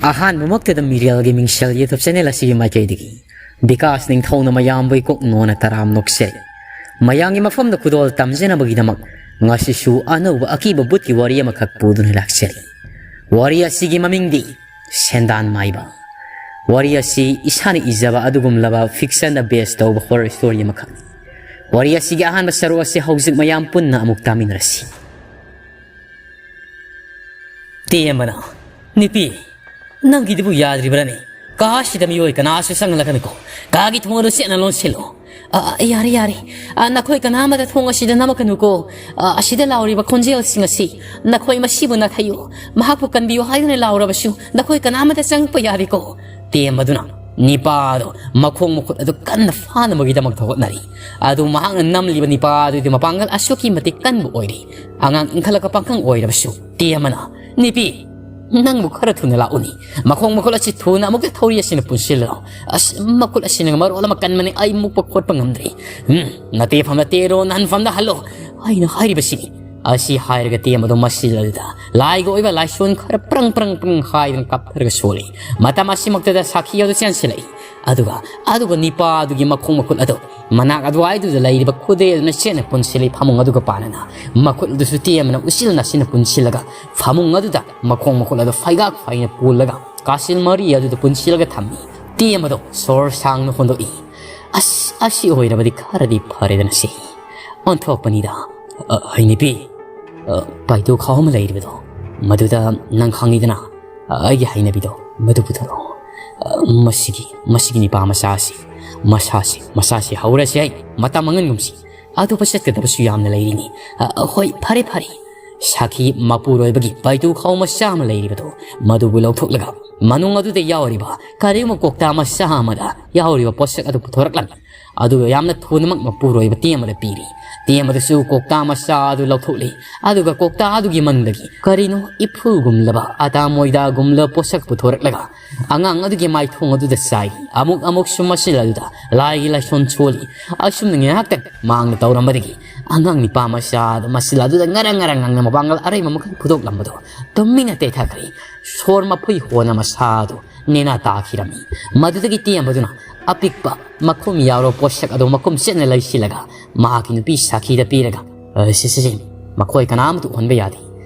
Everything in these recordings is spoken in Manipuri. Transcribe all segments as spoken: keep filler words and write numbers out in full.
ꯑꯍꯥꯟꯕꯃꯛꯇꯗ ꯃꯤꯔꯦꯜꯒꯤ ꯃꯤꯡꯁꯦꯜ YouTube channel ꯑꯁꯤꯒꯤ ꯃꯥꯏꯀꯩꯗꯒꯤ ꯕꯤꯀꯥꯁ ꯅꯤꯡꯊꯧꯅ ꯃꯌꯥꯝꯕꯨ ꯏꯀꯣꯛ ꯅꯣꯟꯅ ꯇꯔꯥꯝ ꯅꯣꯛꯆꯔꯤ꯫ ꯃꯌꯥꯝꯒꯤ ꯃꯐꯝꯗ ꯈꯨꯗꯣꯜ ꯇꯝꯖꯅꯕꯒꯤꯗꯃꯛ ꯉꯁꯤꯁꯨ ꯑꯅꯧꯕ ꯑꯀꯤꯕ ꯚꯨꯠꯀꯤ ꯋꯥꯔꯤ ꯑꯃꯈꯛ ꯄꯨꯗꯨꯅ ꯂꯥꯛꯆꯔꯤ꯫ ꯋꯥꯔꯤ ꯑꯁꯤꯒꯤ ꯃꯃꯤꯡꯗꯤ ꯁꯦꯟꯗꯥꯟ ꯃꯥꯏꯕ꯫ ꯋꯥꯔꯤ ꯑꯁꯤ ꯏꯁꯥꯅ ꯏꯖꯕ ꯑꯗꯨꯒꯨꯝꯂꯕ fictionꯗ base ꯇꯧꯕ horror story ꯑꯃꯈꯛꯅꯤ꯫ ꯋꯥꯔꯤ ꯑꯁꯤꯒꯤ ꯑꯍꯥꯟꯕ ꯁꯔꯨꯛ ꯑꯁꯤ ꯍꯧꯖꯤꯛ ꯃꯌꯥꯝ ꯄꯨꯟꯅ ꯑꯃꯨꯛ ꯇꯥꯃꯤꯟꯅꯔꯁꯤ꯫ ꯇꯦꯝꯕꯅ, "ꯅꯨꯄꯤ, ꯅꯪꯒꯤꯗꯨꯕꯨ ꯌꯥꯗ꯭ꯔꯤꯕ꯭ꯔꯥꯅꯦ? ꯀꯥ ꯑꯁꯤꯗ ꯃꯤꯑꯣꯏ ꯀꯅꯥꯁꯨ ꯆꯪꯍꯜꯂꯛꯀꯅꯨꯀꯣ꯫ ꯀꯥꯒꯤ ꯊꯣꯡ ꯑꯗꯨ ꯆꯦꯠꯅ ꯂꯣꯟꯁꯤꯜꯂꯣ꯫ ꯑ, ꯑ, ꯌꯥꯔꯦ, ꯌꯥꯔꯦ꯫ ꯑ, ꯅꯈꯣꯏ ꯀꯅꯥ ꯑꯃꯗ ꯊꯣꯡ ꯑꯁꯤꯗ ꯅꯝꯃꯛꯀꯅꯨꯀꯣ꯫ ꯑ, ꯑꯁꯤꯗ ꯂꯥꯎꯔꯤꯕ ꯈꯣꯟꯖꯦꯜꯁꯤꯡ ꯑꯁꯤ ꯅꯈꯣꯏ ꯃꯁꯤꯕꯨ ꯅꯥꯊꯩꯌꯨ꯫ ꯃꯍꯥꯛꯄꯨ ꯀꯟꯕꯤꯌꯨ ꯍꯥꯏꯗꯨꯅ ꯂꯥꯎꯔꯕꯁꯨ ꯅꯈꯣꯏ ꯀꯅꯥ ꯑꯃꯗ ꯆꯪꯉꯛꯄ ꯌꯥꯔꯦꯀꯣ꯫" ꯇꯦꯝꯕꯗꯨꯅ ꯅꯤꯄꯥꯗꯣ ꯃꯈꯣꯡ ꯃꯈꯨꯠ ꯑꯗꯨ ꯀꯟꯅ ꯐꯥꯅꯕꯒꯤꯗꯃꯛꯇ ꯍꯣꯠꯅꯔꯤ꯫ ꯑꯗꯨ ꯃꯍꯥꯛꯅ ꯅꯝꯂꯤꯕ ꯅꯤꯄꯥ ꯑꯗꯨꯗꯤ ꯃꯄꯥꯡꯒꯜ ꯑꯁꯨꯛꯀꯤ ꯃꯇꯤꯛ ꯀꯟꯕ ꯑꯣꯏꯔꯤ꯫ ꯑꯉꯥꯡ ꯏꯟꯈꯠꯂꯛꯄ ꯄꯥꯈꯪ ꯑꯣꯏꯔꯕꯁꯨ ꯇꯦꯝꯕꯅ, "ꯅꯨꯄꯤ, ꯅꯪꯕꯨ ꯈꯔ ꯊꯨꯅ ꯂꯥꯛꯎꯅꯤ꯫ ꯃꯈꯣꯡ ꯃꯈꯨꯠ ꯑꯁꯤ ꯊꯨꯅ ꯑꯃꯨꯛꯇ ꯊꯧꯔꯤ ꯑꯁꯤꯅ ꯄꯨꯟꯁꯤꯜꯂꯣ꯫ ꯑꯁ, ꯃꯈꯨꯠ ꯑꯁꯤꯅ ꯃꯔꯣꯜ ꯑꯃ ꯀꯟꯕꯅꯤ, ꯑꯩ ꯃꯨꯛꯄ ꯈꯣꯠꯄ ꯉꯝꯗ꯭ꯔꯤ꯫ ꯎꯝ, ꯅꯇꯦꯐꯝꯗ ꯇꯦꯔꯣ, ꯅꯍꯟꯐꯝꯗ ꯍꯜꯂꯣ꯫ ꯑꯩꯅ ꯍꯥꯏꯔꯤꯕꯁꯤꯅꯤ꯫" ꯑꯁꯤ ꯍꯥꯏꯔꯒ ꯇꯦꯝꯕꯗꯣ ꯃꯁꯤꯗ ꯂꯥꯏꯒ ꯑꯣꯏꯕ ꯂꯥꯏꯁꯣꯟ ꯈꯔ ꯄ꯭ꯔꯪ ꯄ꯭ꯔꯪ ꯄ꯭ꯔꯪ ꯍꯥꯏꯗꯨꯅ ꯀꯥꯞꯊꯔꯒ ꯁꯣꯜꯂꯤ꯫ ꯃꯇꯝ ꯑꯁꯤꯃꯛꯇꯗ ꯁꯥꯈꯤ ꯑꯗꯨ ꯆꯦꯟꯁꯤꯜꯂꯛꯏ꯫ ꯑꯗꯨꯒ, ꯑꯗꯨꯒ ꯅꯤꯄꯥ ꯑꯗꯨꯒꯤ ꯃꯈꯣꯡ ꯃꯈꯨꯠ ꯑꯗꯨ ꯃꯅꯥꯛ ꯑꯗꯨꯋꯥꯏꯗꯨꯗ ꯂꯩꯔꯤꯕ ꯈꯨꯗꯩ ꯑꯗꯨꯅ ꯆꯦꯠꯅ ꯄꯨꯟꯁꯤꯜꯂꯤ꯫ ꯐꯃꯨꯡ ꯑꯗꯨꯒ ꯄꯥꯟꯅꯅ ꯃꯈꯨꯠ ꯑꯗꯨꯁꯨ ꯇꯦꯝꯕꯅ ꯎꯆꯤꯜ ꯅꯥꯆꯤꯟꯅ ꯄꯨꯟꯁꯤꯜꯂꯒ ꯐꯃꯨꯡ ꯑꯗꯨꯗ ꯃꯈꯣꯡ ꯃꯈꯨꯠ ꯑꯗꯨ ꯐꯩꯒꯥꯛ ꯐꯩꯅ ꯄꯨꯜꯂꯒ ꯀꯥꯆꯤꯜ ꯃꯔꯤ ꯑꯗꯨꯗ ꯄꯨꯟꯁꯤꯜꯂꯒ ꯊꯝꯃꯤ꯫ ꯇꯦꯝꯕꯗꯣ ꯁꯣꯔ ꯁꯥꯡꯅ ꯍꯣꯟꯗꯣꯛꯏ꯫ "ꯑꯁ, ꯑꯁꯤ ꯑꯣꯏꯔꯕꯗꯤ ꯈꯔꯗꯤ ꯐꯔꯦꯗꯅ ꯁꯤ꯫ ꯑꯣꯟꯊꯣꯛꯄꯅꯤꯗ꯫ ꯑ, ꯍꯩ ꯅꯨꯄꯤ, ꯑ, ꯄꯥꯏꯇꯨ ꯈꯥꯎ ꯑꯃ ꯂꯩꯔꯤꯕꯗꯣ, ꯃꯗꯨꯗ ꯅꯪ ꯈꯪꯉꯤꯗꯅ, ꯑ, ꯑꯩꯒꯤ ꯍꯩꯅꯕꯤꯗꯣ, ꯃꯗꯨ ꯄꯨꯊꯣꯔꯛꯑꯣ꯫ ꯑ, ꯃꯁꯤꯒꯤ, ꯃꯁꯤꯒꯤ ꯅꯤꯄꯥ ꯃꯆꯥꯁꯤ, ꯃꯁꯥꯁꯤ, ꯃꯁꯥꯁꯤ ꯍꯧꯔꯁꯤ ꯍꯩ, ꯃꯇꯝ ꯃꯥꯡꯍꯟꯒꯨꯝꯁꯤ꯫ ꯑꯇꯣꯞꯄ ꯆꯠꯀꯗꯕꯁꯨ ꯌꯥꯝꯅ ꯂꯩꯔꯤꯅꯤ꯫ ꯑ, ꯍꯣꯏ, ꯐꯔꯦ, ꯐꯔꯦ꯫" ꯁꯥꯈꯤ ꯃꯄꯨꯔꯣꯏꯕꯒꯤ ꯄꯥꯏꯇꯨ ꯈꯥꯎ ꯃꯆꯥ ꯑꯃ ꯂꯩꯔꯤꯕꯗꯣ, ꯃꯗꯨꯕꯨ ꯂꯧꯊꯣꯛꯂꯒ ꯃꯅꯨꯡ ꯑꯗꯨꯗ ꯌꯥꯎꯔꯤꯕ ꯀꯔꯤꯒꯨꯝꯕ ꯀꯣꯛꯇꯥ ꯃꯆꯥ ꯑꯃꯗ ꯌꯥꯎꯔꯤꯕ ꯄꯣꯠꯁꯛ ꯑꯗꯨ ꯄꯨꯊꯣꯔꯛꯂꯝꯃꯤ꯫ ꯑꯗꯨꯒ ꯌꯥꯝꯅ ꯊꯨꯅꯃꯛ ꯃꯄꯨꯔꯣꯏꯕ ꯇꯦꯝꯕꯗ ꯄꯤꯔꯤ꯫ ꯇꯦꯝꯕꯗꯁꯨ ꯀꯣꯛꯇꯥ ꯃꯆꯥ ꯑꯗꯨ ꯂꯧꯊꯣꯛꯂꯤ꯫ ꯑꯗꯨꯒ ꯀꯣꯛꯇꯥ ꯑꯗꯨꯒꯤ ꯃꯅꯨꯡꯗꯒꯤ ꯀꯔꯤꯅꯣ ꯏꯐꯨꯒꯨꯝꯂꯕ, ꯑꯇꯥ ꯃꯣꯏꯗꯥꯒꯨꯝꯂꯕ ꯄꯣꯠꯁꯛ ꯄꯨꯊꯣꯔꯛꯂꯒ ꯑꯉꯥꯡ ꯑꯗꯨꯒꯤ ꯃꯥꯏꯊꯣꯡ ꯑꯗꯨꯗ ꯆꯥꯏꯔꯤ꯫ ꯑꯃꯨꯛ ꯑꯃꯨꯛꯁꯨ ꯃꯁꯤꯜ ꯑꯗꯨꯗ ꯂꯥꯏꯒꯤ ꯂꯥꯏꯁꯣꯟ ꯁꯣꯜꯂꯤ꯫ ꯑꯁꯨꯝꯅ ꯉꯥꯏꯍꯥꯛꯇꯪ ꯃꯥꯡꯅ ꯇꯧꯔꯝꯕꯗꯒꯤ ꯑꯉꯥꯡ ꯅꯤꯄꯥ ꯃꯆꯥꯗꯣ ꯃꯆꯤꯜ ꯑꯗꯨꯗ ꯉꯔꯪ ꯉꯔꯪ ꯉꯪꯅ ꯃꯄꯥꯡꯒꯜ ꯑꯔꯩꯕ ꯃꯈꯩ ꯐꯨꯗꯣꯛꯂꯝꯕꯗꯣ ꯇꯨꯃꯤꯟꯅ ꯇꯦꯊꯈ꯭ꯔꯦ꯫ ꯁꯣꯔ ꯃꯐꯩ ꯍꯣꯟꯅ ꯃꯁꯥꯗꯣ ꯅꯦꯅꯥ ꯇꯥꯈꯤꯔꯝꯃꯤ꯫ ꯃꯗꯨꯗꯒꯤ ꯇꯦꯝꯕꯗꯨꯅ ꯑꯄꯤꯛꯄ ꯃꯈꯨꯝ ꯌꯥꯎꯔꯕ ꯄꯣꯠꯁꯛ ꯑꯗꯨ ꯃꯈꯨꯝ ꯆꯦꯠꯅ ꯂꯩꯁꯤꯜꯂꯒ ꯃꯍꯥꯛꯀꯤ ꯅꯨꯄꯤ ꯁꯥꯈꯤꯗ ꯄꯤꯔꯒ, "ꯑ, ꯁꯦ, ꯁꯦ, ꯁꯦ, ꯃꯈꯣꯏ ꯀꯅꯥꯃꯠꯇ ꯎꯍꯟꯕ ꯌꯥꯗꯦ꯫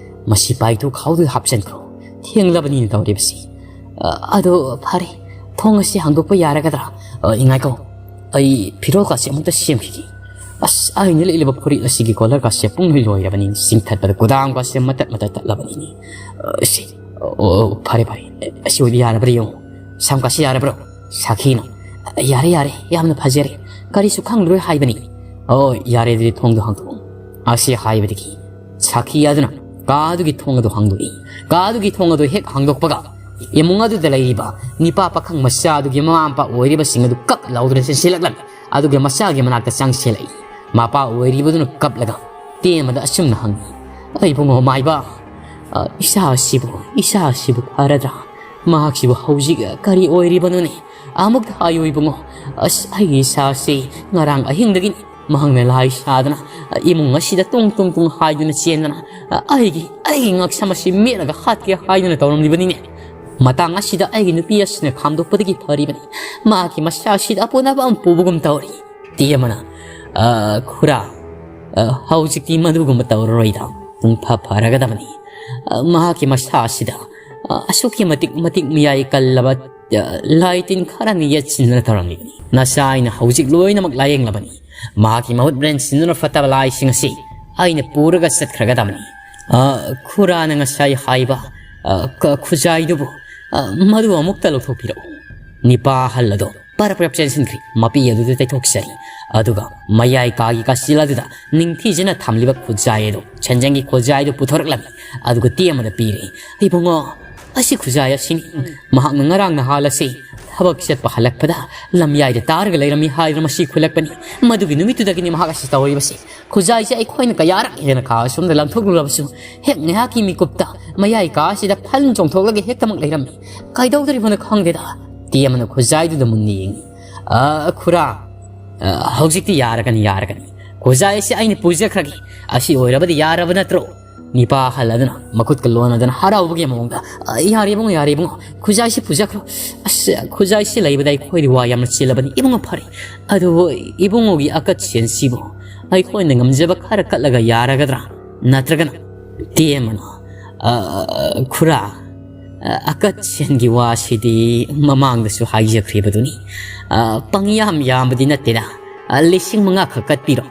ꯃꯁꯤ ꯄꯥꯏꯊꯨ ꯈꯥꯎꯗꯨꯗ ꯍꯥꯞꯆꯤꯟꯈ꯭ꯔꯣ꯫ ꯊꯦꯡꯂꯕꯅꯤꯅ ꯇꯧꯔꯤꯕꯁꯤ꯫ ꯑ, ꯑꯗꯣ ꯐꯔꯦ, ꯊꯣꯡ ꯑꯁꯤ ꯍꯥꯡꯗꯣꯛꯄ ꯌꯥꯔꯒꯗ꯭ꯔꯥ? ꯑ, ꯉꯥꯏꯈꯣ, ꯑꯩ ꯐꯤꯔꯣꯜꯀꯥꯁꯦ ꯑꯃꯨꯛꯇ ꯁꯦꯝꯈꯤꯒꯦ꯫ ꯑꯁ, ꯑꯩꯅ ꯂꯤꯠꯂꯤꯕ ꯐꯨꯔꯤꯠ ꯑꯁꯤꯒꯤ ꯀꯣꯂꯔꯀꯥꯁꯦ ꯄꯨꯡꯂꯣꯏ ꯂꯣꯏꯔꯕꯅꯤꯅꯦ, ꯆꯤꯡꯊꯠꯄꯗ ꯀꯨꯗꯥꯝꯒꯥꯁꯦ ꯃꯇꯠ ꯃꯇꯠ ꯇꯠꯂꯕꯅꯤꯅꯦ꯫ ꯑ, ꯁꯤ, ꯑꯣ, ꯑꯣ, ꯐꯔꯦ, ꯐꯔꯦ꯫ ꯑꯁꯤ ꯑꯣꯏꯗꯤ ꯌꯥꯔꯕ꯭ꯔꯥ ꯌꯦꯡꯉꯨ꯫ ꯁꯝꯀꯥꯁꯤ ꯌꯥꯔꯕ꯭ꯔꯣ?" ꯁꯥꯈꯤꯅ, "ꯌꯥꯔꯦ, ꯌꯥꯔꯦ, ꯌꯥꯝꯅ ꯐꯖꯔꯦ꯫ ꯀꯔꯤꯁꯨ ꯈꯪꯂꯔꯣꯏ ꯍꯥꯏꯕꯅꯤ꯫ ꯑꯣ, ꯌꯥꯔꯦ, ꯑꯗꯨꯗꯤ ꯊꯣꯡꯗꯣ ꯍꯥꯡꯗꯣꯛꯑꯣ꯫" ꯑꯁꯤ ꯍꯥꯏꯕꯗꯒꯤ ꯁꯥꯈꯤ ꯑꯗꯨꯅ ꯀꯥ ꯑꯗꯨꯒꯤ ꯊꯣꯡ ꯑꯗꯨ ꯍꯥꯡꯗꯣꯛꯏ꯫ ꯀꯥ ꯑꯗꯨꯒꯤ ꯊꯣꯡ ꯑꯗꯨ ꯍꯦꯛ ꯍꯥꯡꯗꯣꯛꯄꯒ ꯏꯃꯨꯡ ꯑꯗꯨꯗ ꯂꯩꯔꯤꯕ ꯅꯤꯄꯥ ꯄꯥꯈꯪ ꯃꯆꯥ ꯑꯗꯨꯒꯤ ꯃꯃꯥ ꯃꯄꯥ ꯑꯣꯏꯔꯤꯕꯁꯤꯡ ꯑꯗꯨ ꯀꯞ ꯂꯥꯎꯗꯨꯅ ꯆꯦꯟꯁꯤꯜꯂꯛꯂꯝꯃꯤ꯫ ꯑꯗꯨꯒ ꯃꯆꯥꯒꯤ ꯃꯅꯥꯛꯇ ꯆꯪꯁꯤꯜꯂꯛꯏ꯫ ꯃꯄꯥ ꯑꯣꯏꯔꯤꯕꯗꯨꯅ ꯀꯞꯂꯒ ꯇꯦꯝꯕꯗ ꯑꯁꯨꯝꯅ ꯍꯪꯉꯤ, "ꯑꯩ ꯏꯕꯨꯡꯉꯣ ꯃꯥꯏꯕ, ꯑ, ꯏꯆꯥ ꯑꯁꯤꯕꯨ, ꯏꯆꯥ ꯑꯁꯤꯕꯨ ꯐꯔꯗ꯭ꯔꯥ? ꯃꯍꯥꯛꯁꯤꯕꯨ ꯍꯧꯖꯤꯛ ꯀꯔꯤ ꯑꯣꯏꯔꯤꯕꯅꯣꯅꯦ? ꯑꯃꯨꯛꯇ ꯍꯥꯏꯌꯨ ꯏꯕꯨꯡꯉꯣ꯫ ꯑꯁ, ꯑꯩꯒꯤ ꯏꯆꯥꯁꯤ ꯉꯔꯥꯡ ꯑꯍꯤꯡꯗꯒꯤꯅꯤ ꯃꯍꯥꯛꯅ ꯂꯥꯏ ꯁꯥꯗꯅ, ꯑ, ꯏꯃꯨꯡ ꯑꯁꯤꯗ ꯇꯨꯡ ꯇꯨꯡ ꯇꯨꯡ ꯍꯥꯏꯗꯨꯅ ꯆꯦꯟꯗꯅ, ꯑ, ꯑꯩꯒꯤ, ꯑꯩꯒꯤ ꯉꯛꯁꯝ ꯑꯁꯤ ꯃꯦꯠꯂꯒ ꯍꯥꯠꯀꯦ ꯍꯥꯏꯗꯨꯅ ꯇꯧꯔꯝꯂꯤꯕꯅꯤꯅꯦ꯫ ꯃꯇꯥꯡ ꯑꯁꯤꯗ ꯑꯩꯒꯤ ꯅꯨꯄꯤ ꯑꯁꯤꯅ ꯈꯥꯝꯗꯣꯛꯄꯗꯒꯤ ꯐꯔꯤꯕꯅꯤ꯫ ꯃꯍꯥꯛꯀꯤ ꯃꯆꯥ ꯑꯁꯤꯗ ꯑꯄꯨꯅꯕ ꯑꯃ ꯄꯨꯕꯒꯨꯝ ꯇꯧꯔꯤ꯫" ꯇꯦꯝꯕꯅ, "ꯑ, ꯈꯨꯔꯥ, ꯑ, ꯍꯧꯖꯤꯛꯇꯤ ꯃꯗꯨꯒꯨꯝꯕ ꯇꯧꯔꯔꯣꯏꯗ꯫ ꯄꯨꯡ ꯐ ꯐꯔꯒꯗꯕꯅꯤ꯫ ꯑ, ꯃꯍꯥꯛꯀꯤ ꯃꯁꯥ ꯑꯁꯤꯗ, ꯑ, ꯑꯁꯨꯛꯀꯤ ꯃꯇꯤꯛ, ꯃꯇꯤꯛ ꯃꯌꯥꯏ ꯀꯜꯂꯕ, ꯑ, ꯂꯥꯏ ꯇꯤꯟ ꯈꯔꯅ ꯌꯦꯠꯁꯤꯟꯗꯨꯅ ꯇꯧꯔꯝꯂꯤꯕꯅꯤ꯫ ꯅꯆꯥ ꯑꯩꯅ ꯍꯧꯖꯤꯛ ꯂꯣꯏꯅꯃꯛ ꯂꯥꯌꯦꯡꯂꯕꯅꯤ꯫ ꯃꯍꯥꯛꯀꯤ ꯃꯍꯨꯠ ꯃꯔꯦꯟ ꯁꯤꯟꯗꯨꯅ ꯐꯠꯇꯕ ꯂꯥꯏꯁꯤꯡ ꯑꯁꯤ ꯑꯩꯅ ꯄꯨꯔꯒ ꯆꯠꯈ꯭ꯔꯒꯗꯕꯅꯤ꯫" ꯑ, ꯈꯨꯔꯥꯅ ꯉꯁꯥꯏ ꯍꯥꯏꯕ, ꯑ, ꯈ-, ꯈꯨꯖꯥꯏꯗꯨꯕꯨ, ꯑ, ꯃꯗꯨ ꯑꯃꯨꯛꯇ ꯂꯧꯊꯣꯛꯄꯤꯔꯛꯎ꯫ ꯅꯤꯄꯥ ꯑꯍꯜ ꯑꯗꯣ ꯄꯔꯞ ꯄꯔꯞ ꯆꯦꯟꯁꯤꯟꯈ꯭ꯔꯤ꯫ ꯃꯄꯤ ꯑꯗꯨꯗ ꯇꯩꯊꯣꯛꯆꯔꯤ꯫ ꯑꯗꯨꯒ ꯃꯌꯥꯏ ꯀꯥꯒꯤ ꯀꯥꯆꯤꯜ ꯑꯗꯨꯗ ꯅꯤꯡꯊꯤꯖꯅ ꯊꯝꯂꯤꯕ ꯈꯨꯖꯥꯏ ꯑꯗꯨ, ꯁꯦꯟꯖꯦꯡꯒꯤ ꯈꯨꯖꯥꯏ ꯑꯗꯨ ꯄꯨꯊꯣꯔꯛꯂꯝꯃꯤ꯫ ꯑꯗꯨꯒ ꯇꯦꯝꯕꯗ ꯄꯤꯔꯤ꯫ "ꯏꯕꯨꯡꯉꯣ, ꯑꯁꯤ ꯈꯨꯖꯥꯏ ꯑꯁꯤꯅꯤ꯫ ꯃꯍꯥꯛꯅ ꯉꯔꯥꯡ ꯅꯍꯥꯜ ꯑꯁꯤ ꯊꯕꯛ ꯆꯠꯄ ꯍꯜꯂꯛꯄꯗ ꯂꯝꯌꯥꯏꯗ ꯇꯥꯔꯒ ꯂꯩꯔꯝꯃꯤ ꯍꯥꯏꯗꯨꯅ ꯃꯁꯤ ꯈꯨꯜꯂꯛꯄꯅꯤ꯫ ꯃꯗꯨꯒꯤ ꯅꯨꯃꯤꯠꯇꯨꯗꯒꯤꯅꯤ ꯃꯍꯥꯛ ꯑꯁꯤ ꯇꯧꯔꯤꯕꯁꯤ꯫ ꯈꯨꯖꯥꯏꯁꯦ ꯑꯩꯈꯣꯏꯅ ꯀꯌꯥꯔꯛ ꯍꯦꯟꯅ ꯀꯥ ꯑꯁꯣꯝꯗ ꯂꯪꯊꯣꯛꯂꯨꯔꯕꯁꯨ, ꯍꯦꯛ ꯉꯥꯏꯍꯥꯛꯀꯤ ꯃꯤꯀꯨꯞꯇ ꯃꯌꯥꯏ ꯀꯥ ꯑꯁꯤꯗ ꯐꯟ ꯆꯣꯡꯊꯣꯛꯂꯒ ꯍꯦꯛꯇꯃꯛ ꯂꯩꯔꯝꯃꯤ꯫ ꯀꯩꯗꯧꯗꯣꯔꯤꯕꯅꯣ ꯈꯪꯗꯦꯗ꯫" ꯇꯦꯝꯕꯅ ꯈꯨꯖꯥꯏꯗꯨꯗ ꯃꯨꯟꯅ ꯌꯦꯡꯉꯤ꯫ "ꯑ, ꯈꯨꯔꯥ, ꯑ, ꯍꯧꯖꯤꯛꯇꯤ ꯌꯥꯔꯒꯅꯤ, ꯌꯥꯔꯒꯅꯤ꯫ "ꯈꯨꯖꯥꯏꯁꯤ ꯑꯩꯅ ꯄꯨꯖꯈ꯭ꯔꯒꯦ꯫ ꯑꯁꯤ ꯑꯣꯏꯔꯕꯗꯤ ꯌꯥꯔꯕ ꯅꯠꯇ꯭ꯔꯣ?" ꯅꯤꯄꯥ ꯍꯜꯂꯗꯨꯅ ꯃꯈꯨꯠꯀ ꯂꯣꯟꯅꯗꯅ ꯍꯔꯥꯎꯕꯒꯤ ꯃꯑꯣꯡꯗ, "ꯑ, ꯌꯥꯔꯦ ꯏꯕꯨꯡꯉꯣ, ꯌꯥꯔꯦ ꯏꯕꯨꯡꯉꯣ, ꯈꯨꯖꯥꯏꯁꯤ ꯄꯨꯖꯈ꯭ꯔꯣ꯫ ꯑꯁ, ꯈꯨꯖꯥꯏꯁꯤ ꯂꯩꯕꯗ ꯑꯩꯈꯣꯏꯗꯤ ꯋꯥ ꯌꯥꯝꯅ ꯆꯤꯜꯂꯕꯅꯤ꯫ ꯏꯕꯨꯡꯉꯣ, ꯐꯔꯦ꯫ ꯑꯗꯨꯕꯨ ꯏꯕꯨꯡꯉꯣꯒꯤ ꯑꯀꯠ ꯁꯦꯟꯁꯤꯕꯨ ꯑꯩꯈꯣꯏꯅ ꯉꯝꯖꯕ ꯈꯔ ꯀꯠꯂꯒ ꯌꯥꯔꯒꯗ꯭ꯔꯥ? ꯅꯠꯇ꯭ꯔꯒꯅ ꯇꯦꯝꯃꯅ, ꯑ, ꯈꯨꯔꯥ, ꯑ, ꯑꯀꯠ ꯁꯦꯟꯒꯤ ꯋꯥꯁꯤꯗꯤ ꯃꯃꯥꯡꯗꯁꯨ ꯍꯥꯏꯖꯈ꯭ꯔꯤꯕꯗꯨꯅꯤ꯫ ꯑ, ꯄꯪꯌꯥꯝ ꯌꯥꯝꯕꯗꯤ ꯅꯠꯇꯦꯗ꯫ ꯑ, ꯂꯤꯁꯤꯡ ꯃꯉꯥ ꯈꯛ ꯀꯠꯄꯤꯔꯣ꯫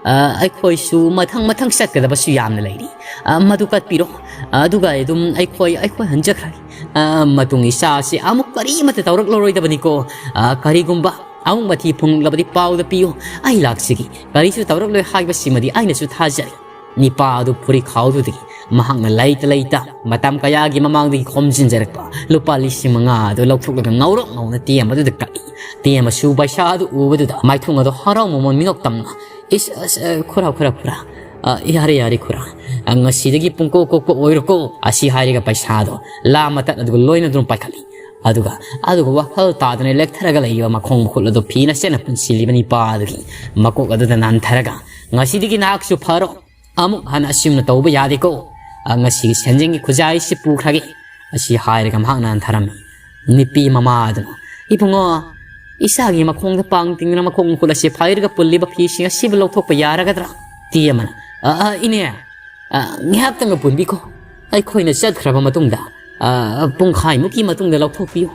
ꯑ, ꯑꯩꯈꯣꯏꯁꯨ ꯃꯊꯪ ꯃꯊꯪ ꯆꯠꯀꯗꯕꯁꯨ ꯌꯥꯝꯅ ꯂꯩꯔꯤ꯫ ꯑ, ꯃꯗꯨ ꯀꯠꯄꯤꯔꯣ꯫ ꯑ, ꯑꯗꯨꯒ ꯑꯩ ꯑꯗꯨꯝ ꯑꯩꯈꯣꯏ, ꯑꯩꯈꯣꯏ ꯍꯟꯖꯈ꯭ꯔꯒꯦ꯫ ꯑ, ꯃꯇꯨꯡ ꯏꯆꯥꯁꯤ ꯑꯃꯨꯛ ꯀꯔꯤꯃꯠꯇ ꯇꯧꯔꯛꯂꯔꯣꯏꯗꯕꯅꯤꯀꯣ꯫ ꯑ, ꯀꯔꯤꯒꯨꯝꯕ ꯑꯃꯨꯛ ꯃꯊꯤ ꯐꯨꯡꯂꯛꯂꯕꯗꯤ ꯄꯥꯎꯗ ꯄꯤꯌꯨ꯫ ꯑꯩ ꯂꯥꯛꯆꯒꯦ꯫ ꯀꯔꯤꯁꯨ ꯇꯧꯔꯛꯂꯣꯏ ꯍꯥꯏꯕꯁꯤꯃꯗꯤ ꯑꯩꯅꯁꯨ ꯊꯥꯖꯔꯤ꯫ ꯅꯤꯄꯥ ꯑꯗꯨ ꯐꯨꯔꯤꯈꯥꯎꯗꯨꯗꯒꯤ ꯃꯍꯥꯛꯅ ꯂꯩꯇ ꯂꯩꯇ ꯃꯇꯝ ꯀꯌꯥꯒꯤ ꯃꯃꯥꯡꯗꯒꯤ ꯈꯣꯝꯖꯤꯟꯖꯔꯛꯄ ꯂꯨꯄꯥ ꯂꯤꯁꯤꯡ ꯃꯉꯥ ꯑꯗꯨ ꯂꯧꯊꯣꯛꯂꯒ ꯉꯧꯔꯣꯛ ꯉꯧꯅ ꯇꯦꯝ ꯑꯗꯨꯗ ꯀꯛꯏ꯫ ꯇꯦꯝ ꯑꯁꯨ ꯄꯩꯁꯥ ꯑꯗꯨ ꯎꯕꯗꯨꯗ ꯃꯥꯏꯊꯣꯡ ꯑꯗꯨ ꯍꯔꯥꯎ ꯃꯃꯣꯟ ꯃꯤꯅꯣꯛ ꯇꯝꯅ, "ꯏꯁ, ꯑꯁ, ꯑ, ꯈꯨꯔꯥ, ꯈꯨꯔꯥ, ꯈꯨꯔꯥ꯫ ꯑ, ꯌꯥꯔꯦ, ꯌꯥꯔꯦ, ꯈꯨꯔꯥ꯫ ꯑ, ꯉꯁꯤꯗꯒꯤ ꯄꯨꯡꯀꯣꯛ ꯀꯣꯛꯄ ꯑꯣꯏꯔꯣꯀꯣ"꯫ ꯑꯁꯤ ꯍꯥꯏꯔꯒ ꯄꯩꯁꯥꯗꯣ ꯂꯥ ꯃꯇꯠ ꯑꯗꯨꯒ ꯂꯣꯏꯅꯗꯨꯅ ꯄꯥꯏꯈꯠꯂꯤ꯫ ꯑꯗꯨꯒ, ꯑꯗꯨꯒ ꯋꯥꯈꯜ ꯇꯥꯗꯅ ꯂꯦꯛꯊꯔꯒ ꯂꯩꯔꯤꯕ ꯃꯈꯣꯡ ꯃꯈꯨꯠ ꯑꯗꯨ ꯐꯤꯅ ꯆꯦꯠꯅ ꯄꯨꯟꯁꯤꯜꯂꯤꯕ ꯅꯤꯄꯥ ꯑꯗꯨꯒꯤ ꯃꯀꯣꯛ ꯑꯗꯨꯗ ꯅꯥꯟꯊꯔꯒ, "ꯉꯁꯤꯗꯒꯤ ꯅꯍꯥꯛꯁꯨ ꯐꯔꯣ꯫ ꯑꯃꯨꯛ ꯍꯟꯅ ꯑꯁꯨꯝꯅ ꯇꯧꯕ ꯌꯥꯗꯦꯀꯣ꯫ ꯑ, ꯉꯁꯤꯒꯤ ꯁꯦꯟꯖꯦꯡꯒꯤ ꯈꯨꯖꯥꯏꯁꯤ ꯄꯨꯈ꯭ꯔꯒꯦ"꯫ ꯑꯁꯤ ꯍꯥꯏꯔꯒ ꯃꯍꯥꯛꯅ ꯍꯟꯊꯔꯝꯃꯤ꯫ ꯅꯨꯄꯤ ꯃꯃꯥ ꯑꯗꯨꯅ, "ꯏꯕꯨꯡꯉꯣ, ꯏꯆꯥꯒꯤ ꯃꯈꯣꯡꯗ ꯄꯥꯡ ꯇꯤꯡꯗꯨꯅ ꯃꯈꯣꯡ ꯃꯈꯨꯠ ꯑꯁꯤ ꯐꯥꯏꯔꯒ ꯄꯨꯜꯂꯤꯕ ꯐꯤꯁꯤꯡ ꯑꯁꯤꯕꯨ ꯂꯧꯊꯣꯛꯄ ꯌꯥꯔꯒꯗ꯭ꯔꯥ?" ꯇꯦꯝꯃꯅ, "ꯑ, ꯑ, ꯏꯅꯦ, ꯑ, ꯉꯥꯏꯍꯥꯛꯇꯪꯒ ꯄꯨꯟꯕꯤꯈꯣ꯫ ꯑꯩꯈꯣꯏꯅ ꯆꯠꯈ꯭ꯔꯕ ꯃꯇꯨꯡꯗ, ꯑ, ꯄꯨꯡꯈꯥꯏꯃꯨꯛꯀꯤ ꯃꯇꯨꯡꯗ ꯂꯧꯊꯣꯛꯄꯤꯌꯨ꯫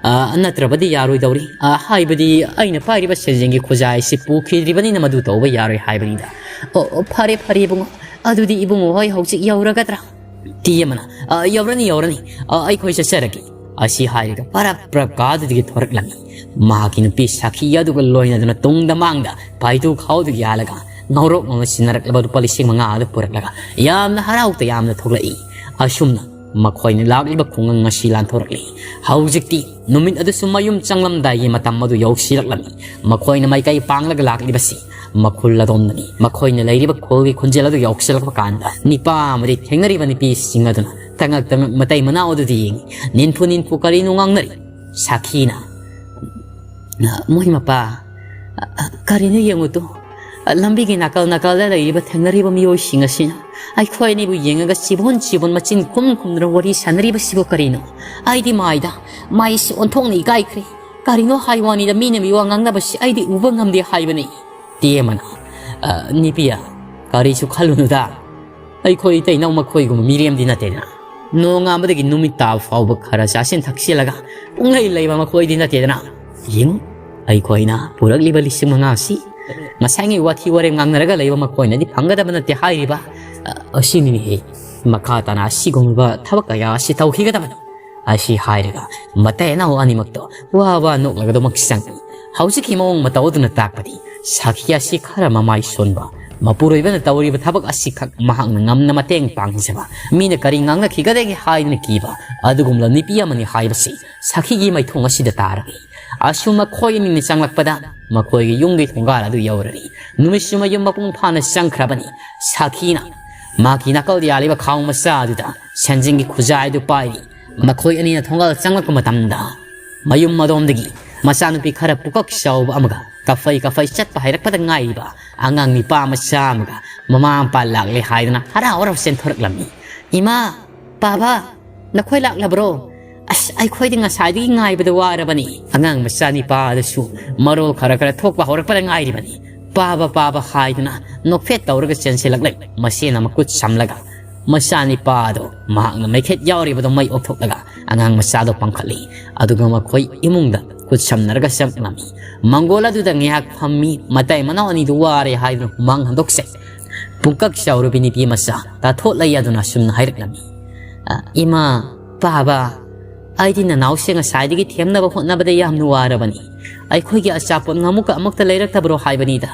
ꯑ, ꯅꯠꯇ꯭ꯔꯕꯗꯤ ꯌꯥꯔꯣꯏꯗꯧꯔꯤ꯫ ꯑ, ꯍꯥꯏꯕꯗꯤ ꯑꯩꯅ ꯄꯥꯏꯔꯤꯕ ꯁꯦꯟꯖꯦꯡꯒꯤ ꯈꯨꯖꯥꯏꯁꯤ ꯄꯨꯈꯤꯗ꯭ꯔꯤꯕꯅꯤꯅ ꯃꯗꯨ ꯇꯧꯕ ꯌꯥꯔꯣꯏ ꯍꯥꯏꯕꯅꯤꯗ"꯫ "ꯑꯣ, ꯑꯣ, ꯐꯔꯦ, ꯐꯔꯦ ꯏꯕꯨꯡꯉꯣ꯫ ꯑꯗꯨꯗꯤ ꯏꯕꯨꯡꯉꯣ ꯍꯣꯏ ꯍꯧꯖꯤꯛ ꯌꯧꯔꯒꯗ꯭ꯔꯥ?" ꯇꯦꯝꯃꯅ, "ꯑ, ꯌꯧꯔꯅꯤ, ꯌꯧꯔꯅꯤ꯫ ꯑ, ꯑꯩꯈꯣꯏ ꯆꯠꯆꯔꯒꯦ"꯫ ꯑꯁꯤ ꯍꯥꯏꯔꯒ ꯄꯔꯞ ꯄꯔꯞ ꯀꯥꯗꯨꯗꯒꯤ ꯊꯣꯔꯛꯂꯝꯃꯤ꯫ ꯃꯍꯥꯛꯀꯤ ꯅꯨꯄꯤ ꯁꯥꯈꯤ ꯑꯗꯨꯒ ꯂꯣꯏꯅꯗꯨꯅ ꯇꯨꯡꯗ ꯃꯥꯡꯗ ꯐꯥꯏꯇꯨ ꯈꯥꯎꯗꯨ ꯌꯥꯜꯂꯒ ꯉꯧꯔꯣꯛ ꯉꯧꯅ ꯁꯤꯟꯅꯔꯛꯂꯕ ꯂꯨꯄꯥ ꯂꯤꯁꯤꯡ ꯃꯉꯥ ꯑꯗꯨ ꯄꯨꯔꯛꯂꯒ ꯌꯥꯝꯅ ꯍꯔꯥꯎ ꯇꯌꯥꯝꯅ ꯊꯣꯛꯂꯛꯏ꯫ ꯑꯁꯨꯝꯅ ꯃꯈꯣꯏꯅ ꯂꯥꯛꯂꯤꯕ ꯈꯨꯡꯒꯪ ꯑꯁꯤ ꯂꯥꯟꯊꯣꯔꯛꯂꯤ꯫ ꯍꯧꯖꯤꯛꯇꯤ ꯅꯨꯃꯤꯠ ꯑꯗꯨꯁꯨ ꯃꯌꯨꯝ ꯆꯪꯂꯝꯗꯥꯏꯒꯤ ꯃꯇꯝ ꯑꯗꯨ ꯌꯧꯁꯤꯜꯂꯛꯂꯝꯃꯤ꯫ ꯃꯈꯣꯏꯅ ꯃꯥꯏꯀꯩ ꯄꯥꯡꯂꯒ ꯂꯥꯛꯂꯤꯕꯁꯤ ꯃꯈꯨꯜ ꯑꯗꯣꯝꯗꯅꯤ꯫ ꯃꯈꯣꯏꯅ ꯂꯩꯔꯤꯕ ꯈꯨꯜꯒꯤ ꯈꯨꯟꯖꯦꯜ ꯑꯗꯨ ꯌꯧꯁꯤꯜꯂꯛꯄ ꯀꯥꯟꯗ ꯅꯤꯄꯥ ꯑꯃꯗꯤ ꯊꯦꯡꯅꯔꯤꯕ ꯅꯨꯄꯤꯁꯤꯡ ꯑꯗꯨꯅ ꯇꯉꯛ ꯇꯉꯛ ꯃꯇꯩ ꯃꯅꯥꯎ ꯑꯗꯨꯗ ꯌꯦꯡꯏ꯫ ꯅꯤꯟꯐꯨ ꯅꯤꯟꯐꯨ ꯀꯔꯤꯅꯣ ꯉꯥꯡꯅꯔꯤ꯫ ꯁꯥꯈꯤꯅ, "ꯃꯣꯏ ꯃꯄꯥ, ꯀꯔꯤꯅꯣ ꯌꯦꯡꯉꯨ ꯇꯨ, ꯂꯝꯕꯤꯒꯤ ꯅꯥꯀꯜ ꯅꯥꯀꯜꯗ ꯂꯩꯔꯤꯕ ꯊꯦꯡꯅꯔꯤꯕ ꯃꯤꯑꯣꯏꯁꯤꯡ ꯑꯁꯤꯅ ꯑꯩꯈꯣꯏ ꯑꯅꯤꯕꯨ ꯌꯦꯡꯉꯒ ꯆꯤꯕꯣꯟ ꯆꯤꯕꯣꯟ ꯃꯆꯤꯟ ꯈꯨꯝ ꯈꯨꯝꯗꯨꯅ ꯋꯥꯔꯤ ꯁꯥꯟꯅꯔꯤꯕꯁꯤꯕꯨ ꯀꯔꯤꯅꯣ? ꯑꯩꯗꯤ ꯃꯥꯏꯗ, ꯃꯥꯏꯁꯤ ꯑꯣꯟꯊꯣꯛꯅ ꯏꯀꯥꯏꯈ꯭ꯔꯦ꯫ ꯀꯔꯤꯅꯣ ꯍꯥꯏ ꯋꯥꯅꯤꯗ, ꯃꯤꯅ ꯃꯤꯋꯥ ꯉꯥꯡꯅꯕꯁꯤ ꯑꯩꯗꯤ ꯎꯕ ꯉꯝꯗꯦ ꯍꯥꯏꯕꯅꯤ꯫ ꯇꯦꯃꯅ, "ꯑ, ꯅꯤꯄꯤꯌꯥ, ꯀꯔꯤꯁꯨ ꯈꯜꯂꯨꯅꯨꯗ꯫ ꯑꯩꯈꯣꯏ ꯏꯇꯩ ꯏꯅꯥꯎ ꯃꯈꯣꯏꯒꯨꯝꯕ ꯃꯤꯔꯦꯝꯗꯤ ꯅꯠꯇꯦꯗꯅ꯫ ꯅꯣꯡꯉꯥꯟꯕꯗꯒꯤ ꯅꯨꯃꯤꯠ ꯇꯥꯕ ꯐꯥꯎꯕ ꯈꯔ ꯆꯥꯁꯤꯟ ꯊꯛꯆꯤꯜꯂꯒ ꯄꯨꯡꯂꯩ ꯂꯩꯕ ꯃꯈꯣꯏꯗꯤ ꯅꯠꯇꯦꯗꯅ꯫ ꯌꯦꯡꯉꯨ, ꯑꯩꯈꯣꯏꯅ ꯄꯨꯔꯛꯂꯤꯕ ꯂꯤꯁꯤꯡ ꯃꯉꯥ ꯑꯁꯤ ꯉꯁꯥꯏꯉꯩ ꯋꯥꯊꯤ ꯋꯥꯔꯦꯝ ꯉꯥꯡꯅꯔꯒ ꯂꯩꯕ ꯃꯈꯣꯏꯅꯗꯤ ꯐꯪꯒꯗꯕ ꯅꯠꯇꯦ ꯍꯥꯏꯔꯤꯕ, ꯑ, ꯑꯁꯤꯅꯤꯅꯦꯍꯦ꯫ ꯃꯈꯥ ꯇꯥꯅ ꯑꯁꯤꯒꯨꯝꯂꯕ ꯊꯕꯛ ꯀꯌꯥ ꯑꯁꯤ ꯇꯧꯈꯤꯒꯗꯕꯅꯤ"꯫ ꯑꯁꯤ ꯍꯥꯏꯔꯒ ꯃꯇꯩ ꯏꯅꯥꯎ ꯑꯅꯤꯃꯛꯇꯣ ꯋꯥ ꯋꯥ ꯅꯣꯛꯂꯒ ꯑꯗꯨꯃꯛ ꯆꯪꯉꯤ꯫ ꯍꯧꯖꯤꯛꯀꯤ ꯃꯑꯣꯡ ꯃꯇꯧ ꯑꯗꯨꯅ ꯇꯥꯛꯄꯗꯤ ꯁꯥꯈꯤ ꯑꯁꯤ ꯈꯔ ꯃꯃꯥꯏ ꯁꯣꯟꯕ, ꯃꯄꯨꯔꯣꯏꯕꯅ ꯇꯧꯔꯤꯕ ꯊꯕꯛ ꯑꯁꯤꯈꯛ ꯃꯍꯥꯛꯅ ꯉꯝꯅ ꯃꯇꯦꯡ ꯄꯥꯡꯖꯕ, ꯃꯤꯅ ꯀꯔꯤ ꯉꯥꯡꯅꯈꯤꯒꯗꯒꯦ ꯍꯥꯏꯗꯨꯅ ꯀꯤꯕ ꯑꯗꯨꯒꯨꯝꯂꯕ ꯅꯨꯄꯤ ꯑꯃꯅꯤ ꯍꯥꯏꯕꯁꯤ ꯁꯥꯈꯤꯒꯤ ꯃꯥꯏꯊꯣꯡ ꯑꯁꯤꯗ ꯇꯥꯔꯛꯏ꯫ ꯑꯁꯨꯝ ꯃꯈꯣꯏ ꯑꯅꯤꯅ ꯆꯪꯂꯛꯄꯗ ꯃꯈꯣꯏꯒꯤ ꯌꯨꯝꯒꯤ ꯊꯣꯡꯒꯥꯜ ꯑꯗꯨ ꯌꯧꯔꯔꯤ꯫ ꯅꯨꯃꯤꯠꯁꯨ ꯃꯌꯨꯝ ꯃꯄꯨꯡ ꯐꯥꯅ ꯆꯪꯈ꯭ꯔꯕꯅꯤ꯫ ꯁꯥꯈꯤꯅ ꯃꯍꯥꯛꯀꯤ ꯅꯥꯀꯜꯗ ꯌꯥꯜꯂꯤꯕ ꯈꯥꯎ ꯃꯆꯥ ꯑꯗꯨꯗ ꯁꯦꯟꯖꯦꯡꯒꯤ ꯈꯨꯖꯥꯏ ꯑꯗꯨ ꯄꯥꯏꯔꯤ꯫ ꯃꯈꯣꯏ ꯑꯅꯤꯅ ꯊꯣꯡꯒꯥꯜ ꯆꯪꯂꯛꯄ ꯃꯇꯝꯗ ꯃꯌꯨꯝ ꯑꯗꯣꯝꯗꯒꯤ ꯃꯆꯥꯅꯨꯄꯤ ꯈꯔ ꯄꯨꯀꯛ ꯆꯥꯎꯕ ꯑꯃꯒ ꯀꯐꯩ ꯀꯐꯩ ꯆꯠꯄ ꯍꯩꯔꯛꯄꯗ ꯉꯥꯏꯔꯤꯕ ꯑꯉꯥꯡ ꯅꯤꯄꯥ ꯃꯆꯥ ꯑꯃꯒ ꯃꯃꯥ ꯃꯄꯥ ꯂꯥꯛꯂꯦ ꯍꯥꯏꯗꯨꯅ ꯍꯔꯥꯎ ꯍꯔꯥꯎ ꯆꯦꯟꯊꯣꯔꯛꯂꯝꯃꯤ꯫ "ꯏꯃꯥ, ꯄꯥꯕ, ꯅꯈꯣꯏ ꯂꯥꯛꯂꯕ꯭ꯔꯣ? ꯑꯁ, ꯑꯩꯈꯣꯏꯗꯤ ꯉꯁꯥꯏꯗꯒꯤ ꯉꯥꯏꯕꯗ ꯋꯥꯔꯕꯅꯤ"꯫ ꯑꯉꯥꯡ ꯃꯆꯥ ꯅꯤꯄꯥ ꯑꯗꯨꯁꯨ ꯃꯔꯣꯜ ꯈꯔ ꯈꯔ ꯊꯣꯛꯄ ꯍꯧꯔꯛꯄꯗ ꯉꯥꯏꯔꯤꯕꯅꯤ꯫ "ꯄꯥꯕ, ꯄꯥꯕ" ꯍꯥꯏꯗꯨꯅ ꯅꯣꯛꯐꯦꯠ ꯇꯧꯔꯒ ꯆꯦꯟꯁꯤꯜꯂꯛꯂꯦ꯫ ꯃꯁꯦꯅ ꯃꯈꯨꯠ ꯁꯝꯂꯒ ꯃꯆꯥ ꯅꯤꯄꯥ ꯑꯗꯣ ꯃꯍꯥꯛꯅ ꯃꯩꯈꯦꯠ ꯌꯥꯎꯔꯤꯕꯗꯣ ꯃꯩ ꯑꯣꯛꯊꯣꯛꯂꯒ ꯑꯉꯥꯡ ꯃꯆꯥꯗꯣ ꯄꯥꯡꯈꯠꯂꯤ꯫ ꯑꯗꯨꯒ ꯃꯈꯣꯏ ꯏꯃꯨꯡꯗ ꯈꯨꯠ ꯁꯝꯅꯔꯒ ꯆꯪꯂꯝꯃꯤ꯫ ꯃꯪꯒꯣꯜ ꯑꯗꯨꯗ ꯉꯥꯏꯍꯥꯛ ꯐꯝꯃꯤ꯫ ꯃꯇꯩ ꯃꯅꯥꯎ ꯑꯅꯤꯗꯨ ꯋꯥꯔꯦ ꯍꯥꯏꯗꯨꯅ ꯍꯨꯃꯥꯡ ꯍꯟꯗꯣꯛꯆꯩ꯫ ꯄꯨꯡꯀꯛ ꯆꯥꯎꯔꯕꯤ ꯅꯨꯄꯤ ꯃꯆꯥ ꯇꯥꯊꯣꯠꯂꯩ ꯑꯗꯨꯅ ꯑꯁꯨꯝꯅ ꯍꯥꯏꯔꯛꯂꯝꯃꯤ, "ꯑ, ꯏꯃꯥ, ꯄꯥꯕ, ꯑꯩꯗꯤ ꯅꯅꯥꯎꯁꯦ ꯉꯁꯥꯏꯗꯒꯤ ꯊꯦꯝꯅꯕ ꯍꯣꯠꯅꯕꯗ ꯌꯥꯝꯅ ꯋꯥꯔꯕꯅꯤ꯫ ꯑꯩꯈꯣꯏꯒꯤ ꯑꯆꯥꯄꯣꯠ ꯉꯥꯃꯨꯛꯀ ꯑꯃꯨꯛꯇ ꯂꯩꯔꯛꯇꯕ꯭ꯔꯣ ꯍꯥꯏꯕꯅꯤꯗ꯫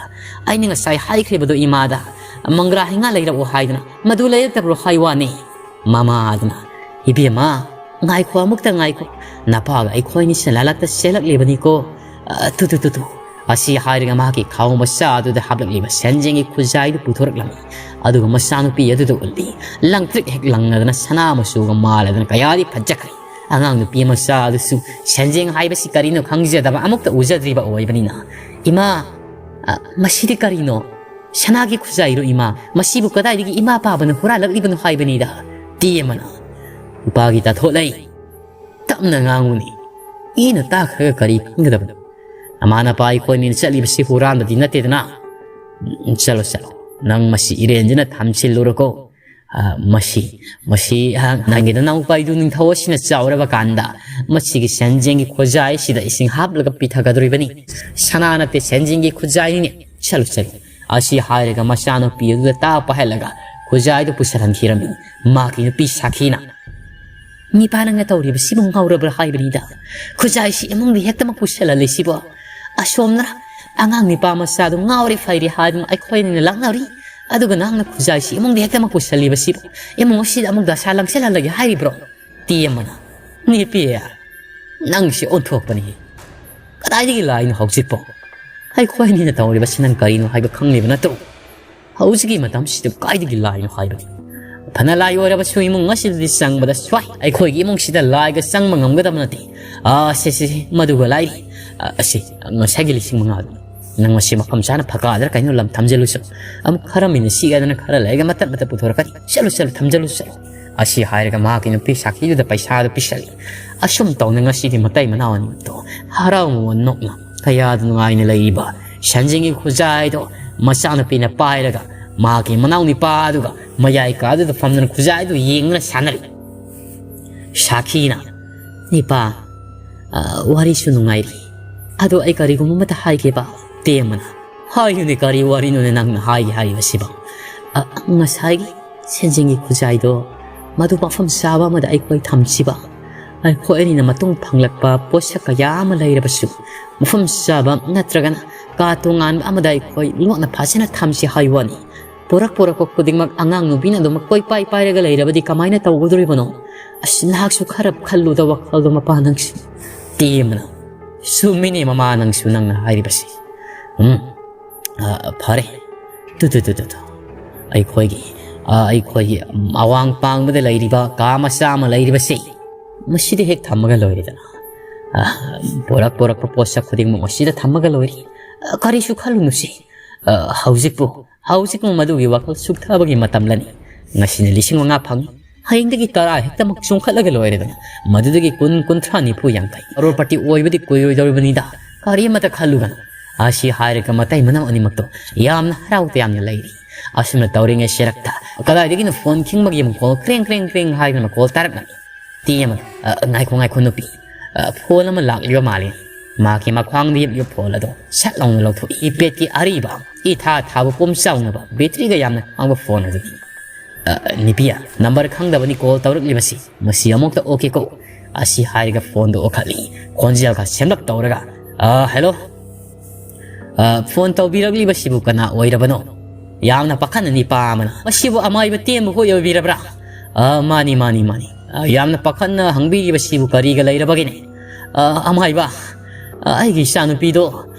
ꯑꯩꯅ ꯉꯁꯥꯏ ꯍꯥꯏꯈ꯭ꯔꯤꯕꯗꯣ ꯏꯃꯥꯗ, ꯃꯪꯒ꯭ꯔꯥ ꯍꯩꯉꯥ ꯂꯩꯔꯛꯑꯣ ꯍꯥꯏꯗꯨꯅ, ꯃꯗꯨ ꯂꯩꯔꯛꯇꯕ꯭ꯔꯣ ꯍꯥꯏ ꯋꯥꯅꯤ"꯫ ꯃꯃꯥ ꯑꯗꯨꯅ, "ꯏꯕꯦꯝꯃ, ꯉꯥꯏꯈꯣ, ꯑꯃꯨꯛꯇ ꯉꯥꯏꯈꯣ꯫ ꯅꯄꯥꯒ ꯑꯩꯈꯣꯏꯅꯤꯁꯦ ꯂꯥꯂꯛꯇ ꯆꯦꯜꯂꯛꯂꯤꯕꯅꯤꯀꯣ꯫ ꯑ, ꯇꯨ, ꯇꯨ, ꯇꯨ, ꯇꯨ"꯫ ꯑꯁꯤ ꯍꯥꯏꯔꯒ ꯃꯍꯥꯛꯀꯤ ꯈꯥꯎ ꯃꯆꯥ ꯑꯗꯨꯗ ꯍꯥꯞꯂꯛꯂꯤꯕ ꯁꯦꯟꯖꯦꯡꯒꯤ ꯈꯨꯖꯥꯏꯗꯨ ꯄꯨꯊꯣꯔꯛꯂꯝꯃꯤ꯫ ꯑꯗꯨꯒ ꯃꯆꯥꯅꯨꯄꯤ ꯑꯗꯨꯗ ꯎꯠꯂꯤ꯫ ꯂꯪꯇ꯭ꯔꯤꯛ ꯍꯦꯛ ꯂꯪꯉꯗꯅ ꯁꯅꯥ ꯃꯆꯨꯒ ꯃꯥꯜꯂꯗꯅ ꯀꯌꯥꯗꯤ ꯐꯖꯈ꯭ꯔꯦ꯫ ꯑꯉꯥꯡ ꯅꯨꯄꯤ ꯃꯆꯥ ꯑꯗꯨꯁꯨ ꯁꯦꯟꯖꯦꯡ ꯍꯥꯏꯕꯁꯤ ꯀꯔꯤꯅꯣ ꯈꯪꯖꯗꯕ, ꯑꯃꯨꯛꯇ ꯎꯖꯗ꯭ꯔꯤꯕ ꯑꯣꯏꯕꯅꯤꯅ, "ꯏꯃꯥ, "ꯑ, ꯃꯁꯤꯗꯤ ꯀꯔꯤꯅꯣ? ꯁꯅꯥꯒꯤ ꯈꯨꯖꯥꯏꯔꯣ, ꯏꯃꯥ? ꯃꯁꯤꯕꯨ ꯀꯗꯥꯏꯗꯒꯤ ꯏꯃꯥ ꯄꯥꯕꯅ ꯍꯨꯔꯥꯜꯂꯛꯂꯤꯕꯅꯣ ꯍꯥꯏꯕꯅꯤꯗ?" ꯇꯦꯝꯕꯅ, "ꯅꯨꯄꯥꯒꯤ ꯇꯥꯊꯣꯠꯂꯩ, ꯇꯞꯅ ꯉꯥꯡꯉꯨꯅꯦ꯫ ꯃꯤꯅ ꯇꯥꯈ꯭ꯔꯒ ꯀꯔꯤ ꯈꯪꯒꯗꯕꯅꯣ? ꯅꯃꯥ ꯅꯄꯥ ꯑꯩꯈꯣꯏ ꯃꯤꯅ ꯆꯠꯂꯤꯕꯁꯤ ꯍꯨꯔꯥꯟꯕꯗꯤ ꯅꯠꯇꯦꯗꯅ꯫ ꯎꯝ, ꯆꯠꯂꯣ, ꯆꯠꯂꯣ꯫ ꯅꯪ ꯃꯁꯤ ꯏꯔꯦꯟꯖꯅ ꯊꯝꯖꯤꯜꯂꯨꯔꯣꯀꯣ꯫ ꯑ, ꯃꯁꯤ, ꯃꯁꯤ, ꯑ, ꯅꯪꯒꯤ ꯅꯅꯥꯎꯄꯥ ꯏꯗꯨ ꯅꯤꯡꯊꯧ ꯑꯁꯤꯅ ꯆꯥꯎꯔꯕ ꯀꯥꯟꯗ ꯃꯁꯤꯒꯤ ꯁꯦꯟꯖꯦꯡꯒꯤ ꯈꯨꯖꯥꯏ ꯑꯁꯤꯗ ꯏꯁꯤꯡ ꯍꯥꯞꯂꯒ ꯄꯤꯊꯒꯗꯧꯔꯤꯕꯅꯤ꯫ ꯁꯅꯥ ꯅꯠꯇꯦ, ꯁꯦꯟꯖꯦꯡꯒꯤ ꯈꯨꯖꯥꯏꯅꯤꯅꯦ꯫ ꯆꯠꯂꯨ, ꯆꯠꯂꯨ꯫" ꯑꯁꯤ ꯍꯥꯏꯔꯒ ꯃꯆꯥꯅꯨꯄꯤ ꯑꯗꯨꯗ ꯇꯥ ꯄꯥꯏꯍꯜꯂꯒ ꯈꯨꯖꯥꯏꯗꯨ ꯄꯨꯁꯤꯜꯍꯟꯈꯤꯔꯝꯃꯤ꯫ ꯃꯥꯒꯤ ꯅꯨꯄꯤ ꯁꯥꯈꯤꯅ, "ꯅꯤꯄꯥ, ꯅꯪꯅ ꯇꯧꯔꯤꯕꯁꯤꯕꯨ ꯉꯥꯎꯔꯕ꯭ꯔꯥ ꯍꯥꯏꯕꯅꯤꯗ? ꯈꯨꯖꯥꯏꯁꯤ ꯏꯃꯨꯡꯗ ꯍꯦꯛꯇꯃꯛ ꯄꯨꯁꯤꯜꯍꯜꯂꯤꯁꯤꯕꯣ? ꯑꯁꯣꯝꯅ ꯑꯉꯥꯡ ꯅꯤꯄꯥ ꯃꯆꯥꯗꯨ ꯉꯥꯎꯔꯦ ꯐꯩꯔꯦ ꯍꯥꯏꯗꯨꯅ ꯑꯩꯈꯣꯏꯅ ꯂꯥꯛꯅꯔꯤ, ꯑꯗꯨꯒ ꯅꯪꯅ ꯈꯨꯖꯥꯏꯁꯤ ꯏꯃꯨꯡꯗ ꯍꯦꯛꯇꯃꯛ ꯄꯨꯁꯤꯜꯂꯤꯕꯁꯤꯕꯨ ꯏꯃꯨꯡ ꯑꯁꯤꯗ ꯑꯃꯨꯛ ꯗꯁꯥ ꯂꯪꯁꯤꯜꯍꯜꯂꯒꯦ ꯍꯥꯏꯔꯤꯕ꯭ꯔꯣ?" ꯇꯦꯝꯕꯅ, "ꯅꯨꯄꯤ, ꯅꯪꯁꯤ ꯑꯣꯟꯊꯣꯛꯄꯅꯤ꯫ ꯀꯗꯥꯏꯗꯒꯤ ꯂꯥꯏꯅꯣ ꯍꯧꯖꯤꯛꯄꯣ? ꯑꯩꯈꯣꯏ ꯑꯅꯤꯅ ꯇꯧꯔꯤꯕꯁꯤ ꯅꯪ ꯀꯔꯤꯅꯣ ꯍꯥꯏꯕ ꯈꯪꯂꯤꯕ ꯅꯠꯇ꯭ꯔꯣ? ꯍꯧꯖꯤꯛꯀꯤ ꯃꯇꯝꯁꯤꯗ ꯀꯥꯏꯗꯒꯤ ꯂꯥꯏꯅꯣ ꯍꯥꯏꯕꯅꯤ? ꯐꯅ ꯂꯥꯏ ꯑꯣꯏꯔꯕꯁꯨ ꯏꯃꯨꯡ ꯑꯁꯤꯗꯗꯤ ꯆꯪꯕꯗ ꯁ꯭ꯋꯥꯏ꯫ ꯑꯩꯈꯣꯏꯒꯤ ꯏꯃꯨꯡꯁꯤꯗ ꯂꯥꯏꯒ ꯆꯪꯕ ꯉꯝꯒꯗꯕ ꯅꯠꯇꯦ꯫ ꯑꯥ, ꯁꯦ, ꯁꯦ, ꯁꯦ, ꯃꯗꯨꯒ ꯂꯥꯏꯔꯤ꯫ ꯑꯥ, ꯑꯁꯤ, ꯉꯁꯥꯏꯒꯤ ꯂꯤꯁꯤꯡ ꯃꯉꯥꯗꯨ꯫ ꯅꯪ ꯃꯁꯤ ꯃꯐꯝ ꯆꯥꯅ ꯐꯀꯥꯗ꯭ꯔ ꯀꯩꯅꯣ ꯂꯝ ꯊꯝꯖꯤꯜꯂꯨꯁꯨ꯫ ꯑꯃꯨꯛ ꯈꯔ ꯃꯤꯅ ꯁꯤꯒꯗꯅ ꯈꯔ ꯂꯩꯔꯒ ꯃꯇꯠ ꯃꯇꯠ ꯄꯨꯊꯣꯔꯛꯀꯅꯤ꯫ ꯆꯠꯂꯨ, ꯆꯠꯂꯨ, ꯊꯝꯖꯤꯜꯂꯨ, ꯆꯠꯂꯨ꯫" ꯑꯁꯤ ꯍꯥꯏꯔꯒ ꯃꯍꯥꯛꯀꯤ ꯅꯨꯄꯤ ꯁꯥꯈꯤꯗꯨꯗ ꯄꯩꯁꯥꯗꯨ ꯄꯤꯁꯜꯂꯤ꯫ ꯑꯁꯨꯝ ꯇꯧꯅ ꯉꯁꯤꯗꯤ ꯃꯇꯩ ꯃꯅꯥꯎ ꯑꯅꯤꯃꯛꯇꯣ ꯍꯔꯥꯎ ꯃꯃꯣꯟ ꯅꯣꯛꯅ ꯀꯌꯥꯗ ꯅꯨꯡꯉꯥꯏꯅ ꯂꯩꯔꯤꯕ ꯁꯦꯟꯖꯦꯡꯒꯤ ꯈꯨꯖꯥꯏꯗꯣ ꯃꯆꯥꯅꯨꯄꯤꯅ ꯄꯥꯏꯔꯒ ꯃꯍꯥꯛꯀꯤ ꯃꯅꯥꯎ ꯅꯤꯄꯥ ꯑꯗꯨꯒ ꯃꯌꯥꯏ ꯀꯥꯗꯨꯗ ꯐꯝꯗꯨꯅ ꯈꯨꯖꯥꯏꯗꯨ ꯌꯦꯡꯗꯨꯅ ꯁꯥꯟꯅꯔꯤ꯫ ꯁꯥꯈꯤꯅ, "ꯅꯤꯄꯥ, ꯑ, ꯋꯥꯔꯤꯁꯨ ꯅꯨꯡꯉꯥꯏꯔꯤ꯫ ꯑꯗꯣ ꯑꯩ ꯀꯔꯤꯒꯨꯝꯕ ꯑꯃꯇ ꯍꯥꯏꯒꯦꯕ?" ꯇꯦꯝꯕꯅ, "ꯍꯥꯏꯌꯨꯅꯦ, ꯀꯔꯤ ꯋꯥꯔꯤꯅꯣꯅꯦ ꯅꯪꯅ ꯍꯥꯏꯒꯦ ꯍꯥꯏꯔꯤꯕꯁꯤꯕꯣ?" "ꯑ, ꯉꯁꯥꯏꯒꯤ ꯁꯦꯟꯖꯦꯡꯒꯤ ꯈꯨꯖꯥꯏꯗꯣ ꯃꯗꯨ ꯃꯐꯝ ꯆꯥꯕ ꯑꯃꯗ ꯑꯩꯈꯣꯏ ꯊꯝꯁꯤꯕ꯫ ꯑꯩꯈꯣꯏ ꯑꯅꯤꯅ ꯃꯇꯨꯡ ꯐꯪꯂꯛꯄ ꯄꯣꯠꯁꯛ ꯀꯌꯥ ꯑꯃ ꯂꯩꯔꯕꯁꯨ ꯃꯐꯝ ꯆꯥꯕ ꯅꯠꯇ꯭ꯔꯒꯅ ꯀꯥ ꯇꯣꯉꯥꯟꯕ ꯑꯃꯗ ꯑꯩꯈꯣꯏ ꯂꯣꯠꯅ ꯐꯖꯅ ꯊꯝꯁꯤ ꯍꯥꯏ ꯋꯥꯅꯤ꯫ ꯄꯨꯔꯛ ꯄꯨꯔꯛꯄ ꯈꯨꯗꯤꯡꯃꯛ ꯑꯉꯥꯡ ꯅꯨꯄꯤꯅ ꯑꯗꯨꯃꯛ ꯀꯣꯏꯄꯥꯏ ꯄꯥꯏꯔꯒ ꯂꯩꯔꯕꯗꯤ ꯀꯃꯥꯏꯅ ꯇꯧꯒꯗꯧꯔꯤꯕꯅꯣ? ꯑꯁ, ꯅꯍꯥꯛꯁꯨ ꯈꯔ ꯈꯜꯂꯨꯗ ꯋꯥꯈꯜꯗꯣ, ꯃꯄꯥ ꯅꯪꯁꯨ꯫" ꯇꯦꯝꯕꯅ, "ꯆꯨꯝꯃꯤꯅꯦ ꯃꯃꯥ, ꯅꯪꯁꯨ ꯅꯪꯅ ꯍꯥꯏꯔꯤꯕꯁꯤ꯫ ꯎꯝ, ꯑ, ꯐꯔꯦ꯫ Two, two, two, two, two. ꯑꯩꯈꯣꯏꯒꯤ, ꯑ, ꯑꯩꯈꯣꯏꯒꯤ ꯑꯋꯥꯡ ꯄꯥꯡꯕꯗ ꯂꯩꯔꯤꯕ ꯀꯥ ꯃꯆꯥ ꯑꯃ ꯂꯩꯔꯤꯕꯁꯤ, ꯃꯁꯤꯗ ꯍꯦꯛ ꯊꯝꯃꯒ ꯂꯣꯏꯔꯦꯗꯅ꯫ ꯑ, ꯄꯨꯔꯛ ꯄꯨꯔꯛꯄ ꯄꯣꯠꯁꯛ ꯈꯨꯗꯤꯡꯃꯛ ꯃꯁꯤꯗ ꯊꯝꯃꯒ ꯂꯣꯏꯔꯦ꯫ "ꯑ, ꯀꯔꯤꯁꯨ ꯈꯜꯂꯨꯅꯨꯁꯤ꯫ ꯑ, ꯍꯧꯖꯤꯛꯄꯨ, ꯍꯧꯖꯤꯛꯄꯨ ꯃꯗꯨꯒꯤ ꯋꯥꯈꯜ ꯁꯨꯛꯊꯕꯒꯤ ꯃꯇꯝꯂꯅꯤ꯫ ꯉꯁꯤꯅ ꯂꯤꯁꯤꯡ ꯃꯉꯥ ꯐꯪꯏ, ꯍꯌꯦꯡꯗꯒꯤ ꯇꯔꯥ ꯍꯦꯛꯇꯃꯛ ꯆꯣꯡꯈꯠꯂꯒ ꯂꯣꯏꯔꯦꯗꯅ꯫ ꯃꯗꯨꯗꯒꯤ ꯀꯨꯟ, ꯀꯨꯟꯊ꯭ꯔꯥ, ꯅꯤꯐꯨ, ꯌꯥꯡꯈꯩ꯫ ꯀꯔꯣꯔꯄꯇꯤ ꯑꯣꯏꯕꯗꯤ ꯀꯨꯏꯔꯣꯏꯗꯧꯔꯤꯕꯅꯤꯗ꯫ ꯀꯔꯤꯃꯇ ꯈꯜꯂꯨꯒꯅꯨ"꯫ ꯑꯁꯤ ꯍꯥꯏꯔꯒ ꯃꯇꯩ ꯃꯅꯥꯎ ꯑꯅꯤꯃꯛꯇꯣ ꯌꯥꯝꯅ ꯍꯔꯥꯎ ꯇꯌꯥꯝꯅ ꯂꯩꯔꯤ꯫ ꯑꯁꯨꯝꯅ ꯇꯧꯔꯤꯉꯩ ꯁꯦꯔꯛꯇ ꯀꯗꯥꯏꯗꯒꯤꯅꯣ ꯐꯣꯟ ꯈꯤꯡꯕꯒꯤ ꯃꯈꯣꯜ, ꯀ꯭ꯔꯦꯡ, ꯀ꯭ꯔꯦꯡ, ꯀ꯭ꯔꯦꯡ ꯍꯥꯏꯗꯨꯅ ꯃꯈꯣꯜ ꯇꯥꯔꯛꯂꯝꯃꯤ꯫ ꯇꯦ ꯑꯃꯅ, "ꯑ, ꯉꯥꯏꯈꯣ, ꯉꯥꯏꯈꯣ ꯅꯨꯄꯤ, ꯑ, ꯐꯣꯟ ꯑꯃ ꯂꯥꯛꯂꯤꯕ ꯃꯥꯜꯂꯤ"꯫ ꯃꯍꯥꯛꯀꯤ ꯃꯈ꯭ꯋꯥꯡꯗ ꯌꯦꯞꯂꯤꯕ ꯐꯣꯟ ꯑꯗꯣ ꯁꯠ ꯂꯥꯎꯅ ꯂꯧꯊꯣꯛꯏ꯫ ꯄꯦꯠꯀꯤ ꯑꯔꯤꯕ, ꯏꯊꯥ ꯊꯥꯕ ꯄꯣꯝ ꯆꯥꯎꯅꯕ, ꯕꯦꯇ꯭ꯔꯤꯒ ꯌꯥꯝꯅ ꯈꯥꯡꯕ ꯐꯣꯟ ꯑꯗꯨꯅꯤ꯫ "ꯑ, ꯅꯨꯄꯤ, ꯅꯝꯕꯔ ꯈꯪꯗꯕꯅꯤ ꯀꯣꯜ ꯇꯧꯔꯛꯂꯤꯕꯁꯤ, ꯃꯁꯤ ꯑꯃꯨꯛꯇ ꯑꯣꯛꯀꯦꯀꯣ"꯫ ꯑꯁꯤ ꯍꯥꯏꯔꯒ ꯐꯣꯟꯗꯨ ꯑꯣꯛꯈꯠꯂꯤ꯫ ꯈꯣꯟꯖꯦꯜꯒ ꯁꯦꯝꯂꯞ ꯇꯧꯔꯒ, "ꯑ, ꯍꯦꯜꯂꯣ꯫ ꯑ, ꯐꯣꯟ ꯇꯧꯕꯤꯔꯛꯂꯤꯕꯁꯤꯕꯨ ꯀꯅꯥ ꯑꯣꯏꯔꯕꯅꯣ?" ꯌꯥꯝꯅ ꯄꯥꯈꯠꯅ ꯅꯤꯄꯥ ꯑꯃꯅ, "ꯃꯁꯤꯕꯨ ꯑꯃꯥꯏꯕ ꯇꯦꯝꯕ ꯍꯣꯏ ꯑꯣꯏꯕꯤꯔꯕ꯭ꯔꯥ?" "ꯑ, ꯃꯥꯅꯤ, ꯃꯥꯅꯤ, ꯃꯥꯅꯤ꯫ ꯑ, ꯌꯥꯝꯅ ꯄꯥꯈꯠꯅ ꯍꯪꯕꯤꯔꯤꯕꯁꯤꯕꯨ ꯀꯔꯤꯒ ꯂꯩꯔꯕꯒꯦꯅꯦ?" "ꯑ, ꯑꯃꯥꯏꯕ, ꯑ, ꯑꯩꯒꯤ ꯏꯆꯥꯅꯨꯄꯤꯗꯣ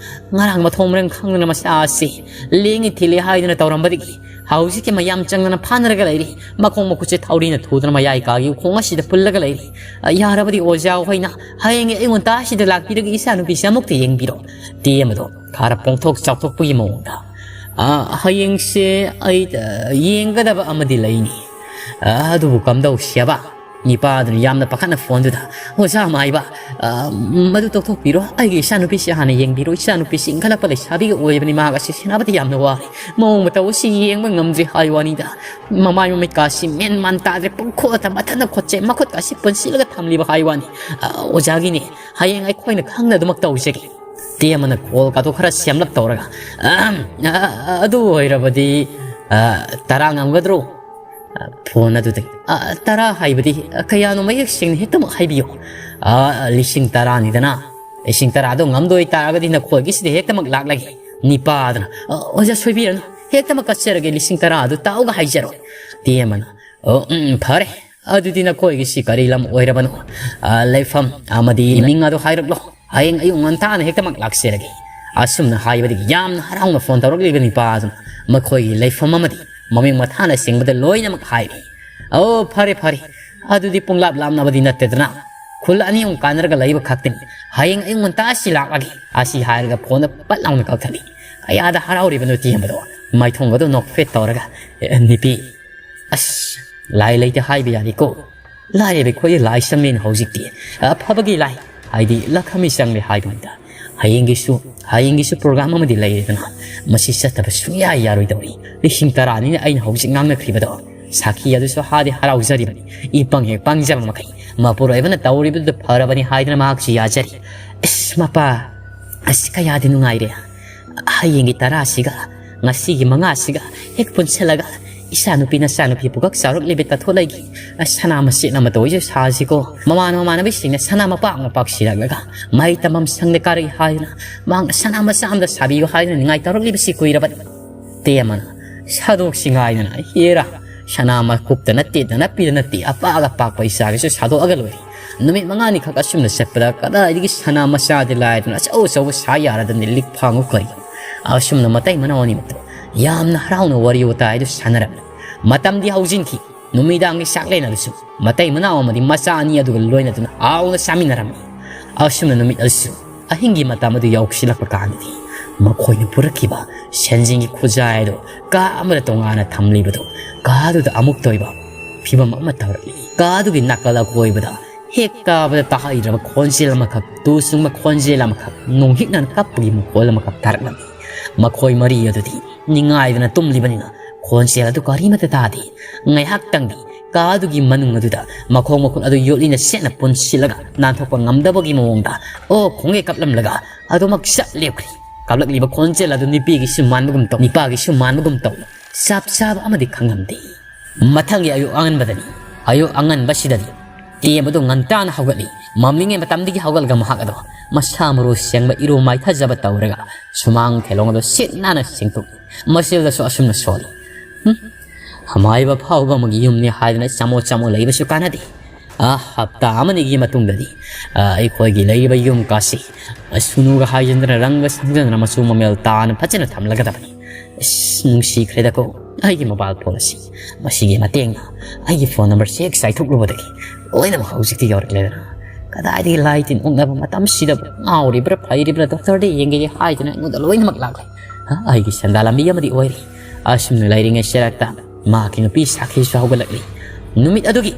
ꯉꯔꯥꯡ ꯃꯊꯣꯡ ꯃꯔꯝ ꯈꯪꯗꯅ ꯃꯁꯥ ꯑꯁꯤ ꯂꯦꯡꯉꯤ ꯊꯤꯜꯂꯤ ꯍꯥꯏꯗꯨꯅ ꯇꯧꯔꯝꯕꯗꯒꯤ ꯍꯧꯖꯤꯛꯀꯤ ꯃꯌꯥꯝ ꯆꯪꯗꯅ ꯐꯥꯅꯔꯒ ꯂꯩꯔꯤ꯫ ꯃꯈꯣꯡ ꯃꯈꯨꯠꯁꯦ ꯊꯧꯔꯤꯅ ꯊꯨꯗꯅ ꯃꯌꯥꯏ ꯀꯥꯒꯤ ꯎꯈꯣꯡ ꯑꯁꯤꯗ ꯄꯨꯜꯂꯒ ꯂꯩꯔꯤ꯫ ꯑ, ꯌꯥꯔꯕꯗꯤ ꯑꯣꯖꯥ ꯍꯣꯏꯅ ꯍꯌꯦꯡ ꯑꯌꯨꯛ ꯉꯟꯇꯥꯁꯤꯗ ꯂꯥꯛꯄꯤꯔꯒ ꯏꯆꯥꯅꯨꯄꯤꯁꯦ ꯑꯃꯨꯛꯇ ꯌꯦꯡꯕꯤꯔꯣ"꯫ ꯇꯦ ꯑꯃꯗꯣ ꯈꯔ ꯄꯣꯡꯊꯣꯛ ꯆꯥꯎꯊꯣꯛꯄꯒꯤ ꯃꯑꯣꯡꯗ, "ꯑ, ꯍꯌꯦꯡꯁꯦ ꯑꯩ, ꯑ, ꯌꯦꯡꯒꯗꯕ ꯑꯃꯗꯤ ꯂꯩꯅꯤ꯫ ꯑ, ꯑꯗꯨꯕꯨ ꯀꯝꯗꯧꯁꯦꯕ?" ꯅꯤꯄꯥꯗꯨꯅ ꯌꯥꯝꯅ ꯄꯥꯈꯠꯅ ꯐꯣꯟꯗꯨꯗ, "ꯑꯣꯖꯥ ꯑꯃꯥꯏꯕ, ꯑ, ꯃꯗꯨ ꯇꯣꯛꯊꯣꯛꯄꯤꯔꯣ, ꯑꯩꯒꯤ ꯏꯆꯥꯅꯨꯄꯤꯁꯦ ꯍꯥꯟꯅ ꯌꯦꯡꯕꯤꯔꯣ, ꯏꯆꯥꯅꯨꯄꯤꯁꯤ ꯏꯟꯈꯠꯂꯛꯄ ꯂꯩꯁꯥꯕꯤꯒ ꯑꯣꯏꯕꯅꯤ, ꯃꯍꯥꯛ ꯑꯁꯤ ꯁꯦꯟꯅꯕꯗ ꯌꯥꯝꯅ ꯋꯥꯔꯦ, ꯃꯑꯣꯡ ꯃꯇꯧ ꯑꯁꯤ ꯌꯦꯡꯕ ꯉꯝꯗ꯭ꯔꯦ" ꯍꯥꯏ ꯋꯥꯅꯤꯗ꯫ ꯃꯃꯥꯏ ꯃꯃꯤꯠꯀꯥꯁꯤ ꯃꯦꯟ ꯃꯥꯟ ꯇꯥꯗ꯭ꯔꯦ, ꯄꯨꯡꯈꯣꯠꯇ ꯃꯊꯟꯇ ꯈꯣꯠꯆꯩ, ꯃꯈꯨꯠꯀꯥꯁꯤ ꯄꯨꯟꯁꯤꯜꯂꯒ ꯊꯝꯂꯤꯕ ꯍꯥꯏ ꯋꯥꯅꯤ꯫ "ꯑ, ꯑꯣꯖꯥꯒꯤꯅꯦ, ꯍꯌꯦꯡ ꯑꯩꯈꯣꯏꯅ ꯈꯪꯅ ꯑꯗꯨꯃꯛ ꯇꯧꯖꯒꯦ"꯫ ꯇꯦ ꯑꯃꯅ ꯀꯣꯜ ꯀꯥꯗꯣ ꯈꯔ ꯁꯦꯝꯂꯞ ꯇꯧꯔꯒ, "ꯑꯍꯝ, ꯑ, ꯑ, ꯑꯗꯨ ꯑꯣꯏꯔꯕꯗꯤ, ꯑ, ꯇꯔꯥ ꯉꯝꯒꯗ꯭ꯔꯣ?" ꯑ, ꯐꯣꯟ ꯑꯗꯨꯗꯒꯤ, "ꯑ, ꯇꯔꯥ ꯍꯥꯏꯕꯗꯤ, ꯑ, ꯀꯌꯥꯅꯣ ꯃꯌꯦꯛ ꯁꯦꯡꯅ ꯍꯦꯛꯇꯃꯛ ꯍꯥꯏꯕꯤꯌꯨ"꯫ "ꯑ, ꯂꯤꯁꯤꯡ ꯇꯔꯥꯅꯤꯗꯅ, ꯂꯤꯁꯤꯡ ꯇꯔꯥꯗꯣ ꯉꯝꯗꯣꯏ ꯇꯥꯔꯒꯗꯤ ꯅꯈꯣꯏꯒꯤꯁꯤꯗ ꯍꯦꯛꯇꯃꯛ ꯂꯥꯛꯂꯒꯦ"꯫ ꯅꯤꯄꯥꯗꯨꯅ, "ꯑ, ꯑꯣꯖꯥ ꯁꯣꯏꯕꯤꯔꯅꯨ, ꯍꯦꯛꯇꯃꯛ ꯀꯠꯆꯔꯒꯦ, ꯂꯤꯁꯤꯡ ꯇꯔꯥ ꯑꯗꯨ ꯇꯥꯎꯒ ꯍꯥꯏꯖꯔꯣꯏ"꯫ ꯇꯦ ꯑꯃꯅ, "ꯑꯣ, ꯎꯝ, ꯐꯔꯦ, ꯑꯗꯨꯗꯤ ꯅꯈꯣꯏꯒꯤꯁꯤ ꯀꯔꯤ ꯂꯝ ꯑꯣꯏꯔꯕꯅꯣ?" "ꯑ, ꯂꯩꯐꯝ ꯑꯃꯗꯤ ꯃꯤꯡ ꯑꯗꯨ ꯍꯥꯏꯔꯛꯂꯣ, ꯍꯌꯦꯡ ꯑꯌꯨꯛ ꯉꯟꯇꯥꯅ ꯍꯦꯛꯇꯃꯛ ꯂꯥꯛꯆꯔꯒꯦ"꯫ ꯑꯁꯨꯝꯅ ꯍꯥꯏꯕꯗꯒꯤ ꯌꯥꯝꯅ ꯍꯔꯥꯎꯅ ꯐꯣꯟ ꯇꯧꯔꯛꯂꯤꯕ ꯅꯤꯄꯥ ꯑꯗꯨꯅ ꯃꯈꯣꯏꯒꯤ ꯂꯩꯐꯝ ꯑꯃꯗꯤ ꯃꯃꯤꯡ ꯃꯊꯥꯅꯆꯤꯡꯕꯗ ꯂꯣꯏꯅꯃꯛ ꯍꯥꯏꯔꯤ꯫ "ꯑꯣ, ꯐꯔꯦ, ꯐꯔꯦ, ꯑꯗꯨꯗꯤ ꯄꯨꯡꯂꯥꯞ ꯂꯥꯞꯅꯕꯗꯤ ꯅꯠꯇꯦꯗꯅ"꯫ ꯈꯨꯜ ꯑꯅꯤ ꯑꯍꯨꯝ ꯀꯥꯟꯅꯔꯒ ꯂꯩꯕ ꯈꯛꯇꯅꯤ꯫ ꯍꯌꯦꯡ ꯑꯌꯨꯛ ꯉꯟꯇꯥ ꯑꯁꯤ ꯂꯥꯛꯂꯒꯦ" ꯑꯁꯤ ꯍꯥꯏꯔꯒ ꯐꯣꯟꯗ ꯄꯠ ꯂꯥꯎꯅ ꯀꯛꯊꯠꯂꯤ꯫ ꯀꯌꯥꯗ ꯍꯔꯥꯎꯔꯤꯕꯅꯣ ꯇꯦꯝꯕꯗꯣ꯫ ꯃꯥꯏꯊꯣꯡꯒꯗꯣ ꯅꯣꯛꯐꯦꯠ ꯇꯧꯔꯒ, "ꯑꯦ, ꯅꯨꯄꯤ, ꯑꯁ, ꯂꯥꯏ ꯂꯩꯇꯦ ꯍꯥꯏꯕ ꯌꯥꯗꯦꯀꯣ꯫ ꯂꯥꯏꯔꯕ ꯑꯩꯈꯣꯏꯗꯤ ꯂꯥꯏ ꯆꯪꯂꯦꯅ ꯍꯧꯖꯤꯛꯇꯤ꯫ ꯑꯐꯕꯒꯤ ꯂꯥꯏ, ꯍꯥꯏꯗꯤ ꯂꯈꯃꯤ ꯆꯪꯂꯦ ꯍꯥꯏꯕꯅꯤꯗ꯫ ꯍꯌꯦꯡꯒꯤꯁꯨ, ꯍꯌꯦꯡꯒꯤꯁꯨ ꯄ꯭ꯔꯣꯒ꯭ꯔꯥꯝ ꯑꯃꯗꯤ ꯂꯩꯔꯦꯗꯅ꯫ ꯃꯁꯤ ꯆꯠꯇꯕ ꯁꯨꯡꯌꯥ ꯌꯥꯔꯣꯏꯗꯧꯔꯤ꯫ ꯂꯤꯁꯤꯡ ꯇꯔꯥꯅꯤꯅ ꯑꯩꯅ ꯍꯧꯖꯤꯛ ꯉꯥꯡꯅꯈ꯭ꯔꯤꯕꯗꯣ꯫ ꯁꯥꯈꯤ ꯑꯗꯨꯁꯨ ꯍꯥꯗꯤ ꯍꯔꯥꯎꯖꯔꯤꯕꯅꯤ꯫ ꯏ ꯄꯪ ꯍꯦꯛ ꯄꯪꯖꯕ ꯃꯈꯩ ꯃꯄꯨꯔꯣꯏꯕꯅ ꯇꯧꯔꯤꯕꯗꯨ ꯐꯔꯕꯅꯤ ꯍꯥꯏꯗꯨꯅ ꯃꯍꯥꯛꯁꯨ ꯌꯥꯖꯔꯤ꯫ ꯏꯁ, ꯃꯄꯥ, ꯑꯁ, ꯀꯌꯥꯗꯤ ꯅꯨꯡꯉꯥꯏꯔꯦ꯫ ꯍꯌꯦꯡꯒꯤ ꯇꯔꯥꯁꯤꯒ ꯉꯁꯤꯒꯤ ꯃꯉꯥꯁꯤꯒ ꯍꯦꯛ ꯄꯨꯟꯁꯤꯜꯂꯒ ꯏꯆꯥꯅꯨꯄꯤ ꯅꯆꯥꯅꯨꯄꯤ ꯄꯨꯀꯛ ꯆꯥꯎꯔꯛꯂꯤꯕꯤ ꯇꯥꯊꯣꯂꯩꯒꯤ ꯁꯅꯥ ꯃꯆꯦꯠ ꯑꯃꯇ ꯑꯣꯏꯁꯨ ꯁꯥꯁꯤꯀꯣ꯫ ꯃꯃꯥꯟ ꯃꯃꯥꯟꯅꯕꯤꯁꯤꯡꯅ ꯁꯅꯥ ꯃꯄꯥꯛ ꯃꯄꯥꯛ ꯁꯤꯔꯛꯂꯒ ꯃꯍꯩ ꯇꯝꯐꯝ ꯁꯪꯗ ꯀꯥꯔꯛꯏ ꯍꯥꯏꯗꯨꯅ ꯃꯍꯥꯛꯅ ꯁꯅꯥ ꯃꯆꯥ ꯑꯃꯗ ꯁꯥꯕꯤꯌꯨ ꯍꯥꯏꯗꯨꯅ ꯅꯤꯡꯉꯥꯏ ꯇꯧꯔꯛꯂꯤꯕꯁꯤ ꯀꯨꯏꯔꯕꯅꯤ꯫ ꯇꯦꯝꯃꯅ ꯁꯥꯗꯣꯛꯁꯤ ꯉꯥꯏꯗꯅ, ꯍꯦꯔꯥ, ꯁꯅꯥ ꯃꯀꯨꯞꯇ ꯅꯠꯇꯦ, ꯅꯅꯞꯄꯤꯗ ꯅꯠꯇꯦ, ꯑꯄꯥꯛ ꯑꯄꯥꯛꯄ ꯏꯆꯥꯒꯤꯁꯨ ꯁꯥꯗꯣꯛꯑꯒ ꯂꯣꯏꯔꯦ꯫ ꯅꯨꯃꯤꯠ ꯃꯉꯥꯅꯤꯈꯛ ꯑꯁꯨꯝꯅ ꯆꯠꯄꯗ ꯀꯗꯥꯏꯗꯒꯤ ꯁꯅꯥ ꯃꯆꯥꯗꯤ ꯂꯥꯏꯗꯅ ꯑꯆꯧ ꯑꯆꯧꯕ ꯁꯥ ꯌꯥꯔꯗꯕꯅꯤ ꯂꯤꯛ ꯐꯥꯡꯉꯨ ꯀꯩ꯫ ꯑꯁꯨꯝꯅ ꯃꯇꯩ ꯃꯅꯥꯎ ꯑꯅꯤꯃꯛꯇꯣ ꯌꯥꯝꯅ ꯍꯔꯥꯎꯅ ꯋꯥꯔꯤ ꯋꯥꯇꯥꯏꯗꯨ ꯁꯥꯟꯅꯔꯝꯃꯤ꯫ ꯃꯇꯝꯗꯤ ꯍꯧꯖꯤꯟꯈꯤ꯫ ꯅꯨꯃꯤꯗꯥꯡꯒꯤ ꯆꯥꯛꯂꯦꯟ ꯑꯗꯨꯁꯨ ꯃꯇꯩ ꯃꯅꯥꯎ ꯑꯃꯗꯤ ꯃꯆꯥ ꯑꯅꯤ ꯑꯗꯨꯒ ꯂꯣꯏꯅꯗꯨꯅ ꯍꯥꯎꯅ ꯆꯥꯃꯤꯟꯅꯔꯝꯃꯤ꯫ ꯑꯁꯨꯝꯅ ꯅꯨꯃꯤꯠ ꯑꯗꯨꯁꯨ ꯑꯍꯤꯡꯒꯤ ꯃꯇꯝ ꯑꯗꯨ ꯌꯧꯁꯤꯜꯂꯛꯄ ꯀꯥꯟꯗꯗꯤ ꯃꯈꯣꯏꯅ ꯄꯨꯔꯛꯈꯤꯕ ꯁꯦꯟꯖꯦꯡꯒꯤ ꯈꯨꯖꯥꯏ ꯑꯗꯨ ꯀꯥ ꯑꯃꯗ ꯇꯣꯉꯥꯟꯅ ꯊꯝꯂꯤꯕꯗꯨ ꯀꯥ ꯑꯗꯨꯗ ꯑꯃꯨꯛꯇ ꯑꯣꯏꯕ ꯐꯤꯕꯝ ꯑꯃ ꯇꯧꯔꯛꯂꯤ꯫ ꯀꯥ ꯑꯗꯨꯒꯤ ꯅꯥꯀꯜ ꯑꯀꯣꯏꯕꯗ ꯍꯦꯛ ꯇꯥꯕꯗ ꯇꯥꯍꯩꯗ꯭ꯔꯕ ꯈꯣꯟꯖꯦꯜ ꯑꯃꯈꯛ, ꯇꯨ ꯆꯨꯡꯕ ꯈꯣꯟꯖꯦꯜ ꯑꯃꯈꯛ, ꯅꯣꯡꯍꯤꯛꯅꯅ ꯀꯞꯄꯒꯤ ꯃꯈꯣꯜ ꯑꯃꯈꯛ ꯇꯥꯔꯛꯂꯝꯃꯤ꯫ ꯃꯈꯣꯏ ꯃꯔꯤ ꯑꯗꯨꯗꯤ ꯅꯤꯡꯉꯥꯏꯗꯅ ꯇꯨꯝꯂꯤꯕꯅꯤꯅ ꯈꯣꯟꯖꯦꯜ ꯑꯗꯨ ꯀꯔꯤꯃꯠꯇ ꯇꯥꯗꯦ꯫ ꯉꯥꯏꯍꯥꯛꯇꯪꯗꯤ ꯀꯥ ꯑꯗꯨꯒꯤ ꯃꯅꯨꯡ ꯑꯗꯨꯗ ꯃꯈꯣꯡ ꯃꯈꯨꯠ ꯑꯗꯨ ꯌꯣꯠꯂꯤꯅ ꯁꯦꯠꯅ ꯄꯨꯟꯁꯤꯜꯂꯒ ꯅꯥꯟꯊꯣꯛꯄ ꯉꯝꯗꯕꯒꯤ ꯃꯑꯣꯡꯗ ꯑꯣ ꯈꯣꯡꯒꯦ ꯀꯞꯂꯝꯂꯒ ꯑꯗꯨꯃꯛ ꯆꯞ ꯂꯦꯞꯈ꯭ꯔꯤ꯫ ꯀꯞꯂꯛꯂꯤꯕ ꯈꯣꯟꯖꯦꯜ ꯑꯗꯨ ꯅꯨꯄꯤꯒꯤꯁꯨ ꯃꯥꯟꯕꯒꯨꯝ ꯇꯧ, ꯅꯤꯄꯥꯒꯤꯁꯨ ꯃꯥꯟꯕꯒꯨꯝ ꯇꯧ, ꯆꯞ ꯆꯥꯕ ꯑꯃꯗꯤ ꯈꯪꯂꯝꯗꯦ꯫ ꯃꯊꯪꯒꯤ ꯑꯌꯨꯛ ꯑꯉꯟꯕꯗꯅꯤ꯫ ꯑꯌꯨꯛ ꯑꯉꯟꯕꯁꯤꯗꯗꯤ ꯇꯦꯝꯕꯗꯨ ꯉꯟꯇꯥꯅ ꯍꯧꯒꯠꯂꯤ꯫ ꯃꯝꯂꯤꯉꯩ ꯃꯇꯝꯗꯒꯤ ꯍꯧꯒꯠꯂꯒ ꯃꯍꯥꯛ ꯑꯗꯣ ꯃꯁꯥ ꯃꯔꯨ ꯁꯦꯡꯕ ꯏꯔꯨ ꯃꯥꯏꯊꯖꯕ ꯇꯧꯔꯒ ꯁꯨꯃꯥꯡ ꯊꯦꯂꯣꯡ ꯑꯗꯨ ꯁꯤꯠ ꯅꯥꯟꯅ ꯁꯦꯡꯗꯣꯛꯏ꯫ ꯃꯁꯤꯗꯁꯨ ꯑꯁꯨꯝꯅ ꯁꯣꯜꯂꯤ꯫ "ꯍꯨꯝ, ꯑꯃꯥꯏꯕ ꯐꯥꯎꯕ ꯑꯃꯒꯤ ꯌꯨꯝꯅꯤ ꯍꯥꯏꯗꯅ ꯆꯃꯣ ꯆꯃꯣ ꯂꯩꯕꯁꯨ ꯀꯥꯟꯅꯗꯦ꯫ ꯑꯥ, ꯍꯞꯇꯥ ꯑꯃꯅꯤꯒꯤ ꯃꯇꯨꯡꯗꯗꯤ, ꯑꯥ, ꯑꯩꯈꯣꯏꯒꯤ ꯂꯩꯔꯤꯕ ꯌꯨꯝ ꯀꯥꯁꯤ, ꯑꯥ, ꯁꯨꯅꯨꯒ ꯍꯥꯏꯖꯤꯟꯗꯅ ꯔꯪꯒ ꯁꯪꯖꯤꯟꯗꯅ ꯃꯆꯨ ꯃꯃꯦꯜ ꯇꯥꯅ ꯐꯖꯅ ꯊꯝꯂꯒꯗꯕꯅꯤ꯫ ꯑꯁ, ꯅꯨꯡꯁꯤꯈ꯭ꯔꯦꯗꯀꯣ ꯑꯩꯒꯤ ꯃꯣꯕꯥꯏꯜ ꯐꯣꯟ ꯑꯁꯤ꯫ ꯃꯁꯤꯒꯤ ꯃꯇꯦꯡꯅ ꯑꯩꯒꯤ ꯐꯣꯟ ꯅꯝꯕꯔꯁꯤ ꯍꯦꯛ ꯆꯥꯏꯊꯣꯛꯂꯨꯕꯗꯒꯤ ꯂꯣꯏꯅꯃꯛ ꯍꯧꯖꯤꯛꯇꯤ ꯌꯧꯔꯛꯂꯦꯗꯅ꯫ ꯀꯗꯥꯏꯗꯒꯤ ꯂꯥꯏ ꯇꯤꯟ ꯑꯣꯛꯅꯕ ꯃꯇꯝꯁꯤꯗꯕꯨ? ꯉꯥꯎꯔꯤꯕ꯭ꯔꯥ ꯐꯩꯔꯤꯕ꯭ꯔꯥ, ꯗꯣꯛꯇꯔꯗ ꯌꯦꯡꯒꯦ ꯍꯥꯏꯗꯨꯅ ꯑꯩꯉꯣꯟꯗ ꯂꯣꯏꯅꯃꯛ ꯂꯥꯛꯂꯦ꯫ ꯍꯥ? ꯑꯩꯒꯤ ꯁꯦꯟꯗꯥ ꯂꯝꯕꯤ ꯑꯃꯗꯤ ꯑꯣꯏꯔꯤ꯫ ꯑꯁꯨꯝꯅ ꯂꯩꯔꯤꯉꯩ ꯁꯦꯔꯛꯇ ꯃꯍꯥꯛꯀꯤ ꯅꯨꯄꯤ ꯁꯥꯈꯤꯁꯨ ꯍꯧꯒꯠꯂꯛꯂꯤ꯫ ꯅꯨꯃꯤꯠ ꯑꯗꯨꯒꯤ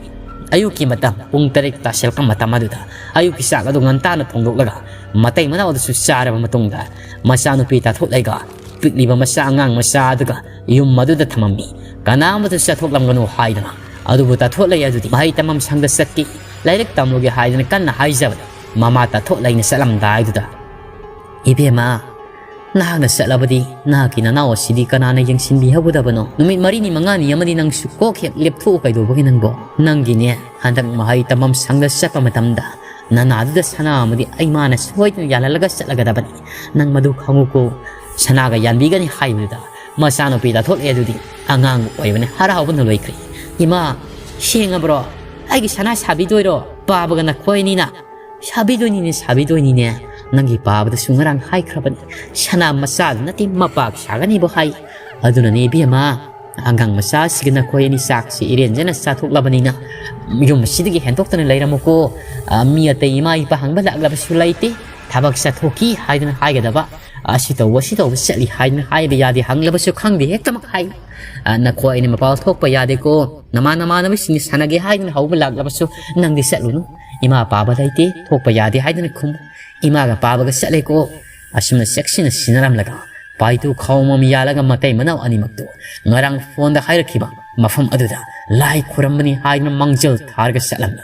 ꯑꯌꯨꯛꯀꯤ ꯃꯇꯝ ꯄꯨꯡ ꯇꯔꯦꯠ ꯇꯥꯁꯤꯜꯂꯛꯄ ꯃꯇꯝ ꯑꯗꯨꯗ ꯑꯌꯨꯛꯀꯤ ꯆꯥꯛ ꯑꯗꯨ ꯉꯟꯇꯥꯅ ꯊꯣꯡꯗꯣꯛꯂꯒ ꯃꯇꯩ ꯃꯅꯥꯎ ꯑꯗꯨꯁꯨ ꯆꯥꯔꯕ ꯃꯇꯨꯡꯗ ꯃꯆꯥꯅꯨꯄꯤ ꯇꯥꯊꯣꯠꯂꯩꯒ ꯄꯤꯛꯂꯤꯕ ꯃꯆꯥ ꯑꯉꯥꯡ ꯃꯆꯥ ꯑꯗꯨꯒ ꯌꯨꯝ ꯑꯗꯨꯗ ꯊꯝꯃꯝꯃꯤ꯫ ꯀꯅꯥ ꯑꯃꯠꯇ ꯆꯠꯊꯣꯛꯂꯝꯒꯅꯨ ꯍꯥꯏꯗꯅ꯫ ꯑꯗꯨꯕꯨ ꯇꯥꯊꯣꯠꯂꯩ ꯑꯗꯨꯗꯤ ꯃꯍꯩ ꯇꯝꯐꯝ ꯁꯪꯗ ꯆꯠꯀꯦ, ꯂꯥꯏꯔꯤꯛ ꯇꯝꯂꯨꯒꯦ ꯍꯥꯏꯗꯅ ꯀꯟꯅ ꯍꯥꯏꯖꯕꯗ ꯃꯃꯥ ꯇꯥꯊꯣꯠꯂꯩꯅ ꯆꯠꯂꯝꯗꯥꯏꯗꯨꯗ, "ꯏꯕꯦꯝꯃ, ꯅꯍꯥꯛꯅ ꯆꯠꯂꯕꯗꯤ ꯅꯍꯥꯛꯀꯤ ꯅꯅꯥꯎ ꯑꯁꯤꯗꯤ ꯀꯅꯥꯅ ꯌꯦꯡꯁꯤꯟꯕꯤꯍꯧꯒꯗꯕꯅꯣ? ꯅꯨꯃꯤꯠ ꯃꯔꯤꯅꯤ ꯃꯉꯥꯅꯤ ꯑꯃꯗꯤ ꯅꯪꯁꯨ ꯀꯣꯛ ꯍꯦꯛ ꯂꯦꯞꯊꯣꯛꯎ ꯀꯩꯗꯧꯕꯒꯤ ꯅꯪꯕꯣ? ꯅꯪꯒꯤꯅꯦ ꯍꯟꯗꯛ ꯃꯍꯩ ꯇꯝꯐꯝ ꯁꯪꯗ ꯆꯠꯄ ꯃꯇꯝꯗ ꯅꯅꯥꯗꯨꯗ ꯁꯅꯥ ꯑꯃꯗꯤ ꯑꯩꯃꯥꯅ ꯁꯣꯏꯗꯅ ꯌꯥꯜꯍꯜꯂꯒ ꯆꯠꯂꯒꯗꯕꯅꯤ꯫ ꯅꯪ ꯃꯗꯨ ꯈꯪꯉꯨꯀꯣ꯫ ꯁꯅꯥꯒ ꯌꯥꯟꯕꯤꯒꯅꯤ" ꯍꯥꯏꯕꯗꯨꯗ ꯃꯆꯥꯅꯨꯄꯤ ꯇꯥꯊꯣꯠꯂꯩ ꯑꯗꯨꯗꯤ ꯑꯉꯥꯡ ꯑꯣꯏꯕꯅ ꯍꯔꯥꯎꯕꯅ ꯂꯣꯏꯈ꯭ꯔꯦ꯫ "ꯏꯃꯥ, ꯁꯦꯡꯉꯕ꯭ꯔꯣ? ꯑꯩꯒꯤ ꯁꯅꯥ ꯁꯥꯕꯤꯗꯣꯏꯔꯣ? ꯄꯥꯕꯒ ꯅꯈꯣꯏ ꯑꯅꯤꯅ?" "ꯁꯥꯕꯤꯗꯣꯏꯅꯤꯅꯦ, ꯁꯥꯕꯤꯗꯣꯏꯅꯤꯅꯦ꯫ ꯅꯪꯒꯤ ꯄꯥꯕꯗꯁꯨ ꯉꯔꯥꯡ ꯍꯥꯏꯈ꯭ꯔꯕꯅꯤ, ꯁꯅꯥ ꯃꯆꯥꯗꯨ ꯅꯠꯇꯦ, ꯃꯄꯥꯛ ꯁꯥꯒꯅꯤꯕꯨ ꯍꯥꯏ꯫ ꯑꯗꯨꯅꯅꯦ ꯏꯕꯦꯝꯃ, ꯑꯉꯥꯡ ꯃꯆꯥ ꯑꯁꯤꯒ ꯅꯈꯣꯏ ꯑꯅꯤ ꯆꯥꯛꯁꯤ ꯏꯔꯦꯟꯖꯅ ꯆꯥꯊꯣꯛꯂꯕꯅꯤꯅ ꯌꯨꯝ ꯑꯁꯤꯗꯒꯤ ꯍꯦꯟꯗꯣꯛꯇꯅ ꯂꯩꯔꯝꯃꯨꯀꯣ꯫ ꯑ, ꯃꯤ ꯑꯇꯩ ꯏꯃꯥ ꯏꯄꯥ ꯍꯪꯕ ꯂꯥꯛꯂꯕꯁꯨ ꯂꯩꯇꯦ꯫ ꯊꯕꯛ ꯆꯠꯊꯣꯛꯈꯤ ꯍꯥꯏꯗꯨꯅ ꯍꯥꯏꯒꯗꯕ, ꯑꯁꯤ ꯇꯧꯕ, ꯑꯁꯤ ꯇꯧꯕ ꯆꯠꯂꯤ ꯍꯥꯏꯗꯨꯅ ꯍꯥꯏꯕ ꯌꯥꯗꯦ, ꯍꯪꯂꯕꯁꯨ ꯈꯪꯗꯦ ꯍꯦꯛꯇꯃꯛ ꯍꯥꯏ꯫ ꯑ, ꯅꯈꯣꯏ ꯑꯅꯤ ꯃꯄꯥꯜ ꯊꯣꯛꯄ ꯌꯥꯗꯦꯀꯣ꯫ ꯅꯃꯥꯟ ꯅꯃꯥꯟꯅꯕꯁꯤꯡꯅ ꯁꯥꯟꯅꯒꯦ ꯍꯥꯏꯗꯨꯅ ꯍꯧꯕ ꯂꯥꯛꯂꯕꯁꯨ ꯅꯪꯗꯤ ꯆꯠꯂꯨꯅꯨ꯫ ꯏꯃꯥ ꯄꯥꯕ ꯂꯩꯇꯦ, ꯊꯣꯛꯄ ꯌꯥꯗꯦ ꯍꯥꯏꯗꯨꯅ ꯈꯨꯝꯃꯨ꯫ ꯏꯃꯥꯒ ꯄꯥꯕꯒ ꯆꯠꯂꯦꯀꯣ꯫" ꯑꯁꯨꯝꯅ ꯆꯦꯛꯁꯤꯟꯅ ꯁꯤꯟꯅꯔꯝꯂꯒ ꯄꯥꯏꯇꯨ ꯈꯥꯎꯃꯝ ꯌꯥꯜꯂꯒ ꯃꯇꯩ ꯃꯅꯥꯎ ꯑꯅꯤꯃꯛꯇꯨ ꯉꯔꯥꯡ ꯐꯣꯟꯗ ꯍꯥꯏꯔꯛꯈꯤꯕ ꯃꯐꯝ ꯑꯗꯨꯗ ꯂꯥꯏ ꯈꯨꯔꯝꯕꯅꯤ ꯍꯥꯏꯗꯨꯅ ꯃꯥꯡꯖꯤꯜ ꯊꯥꯔꯒ ꯆꯠꯂꯝꯃꯤ꯫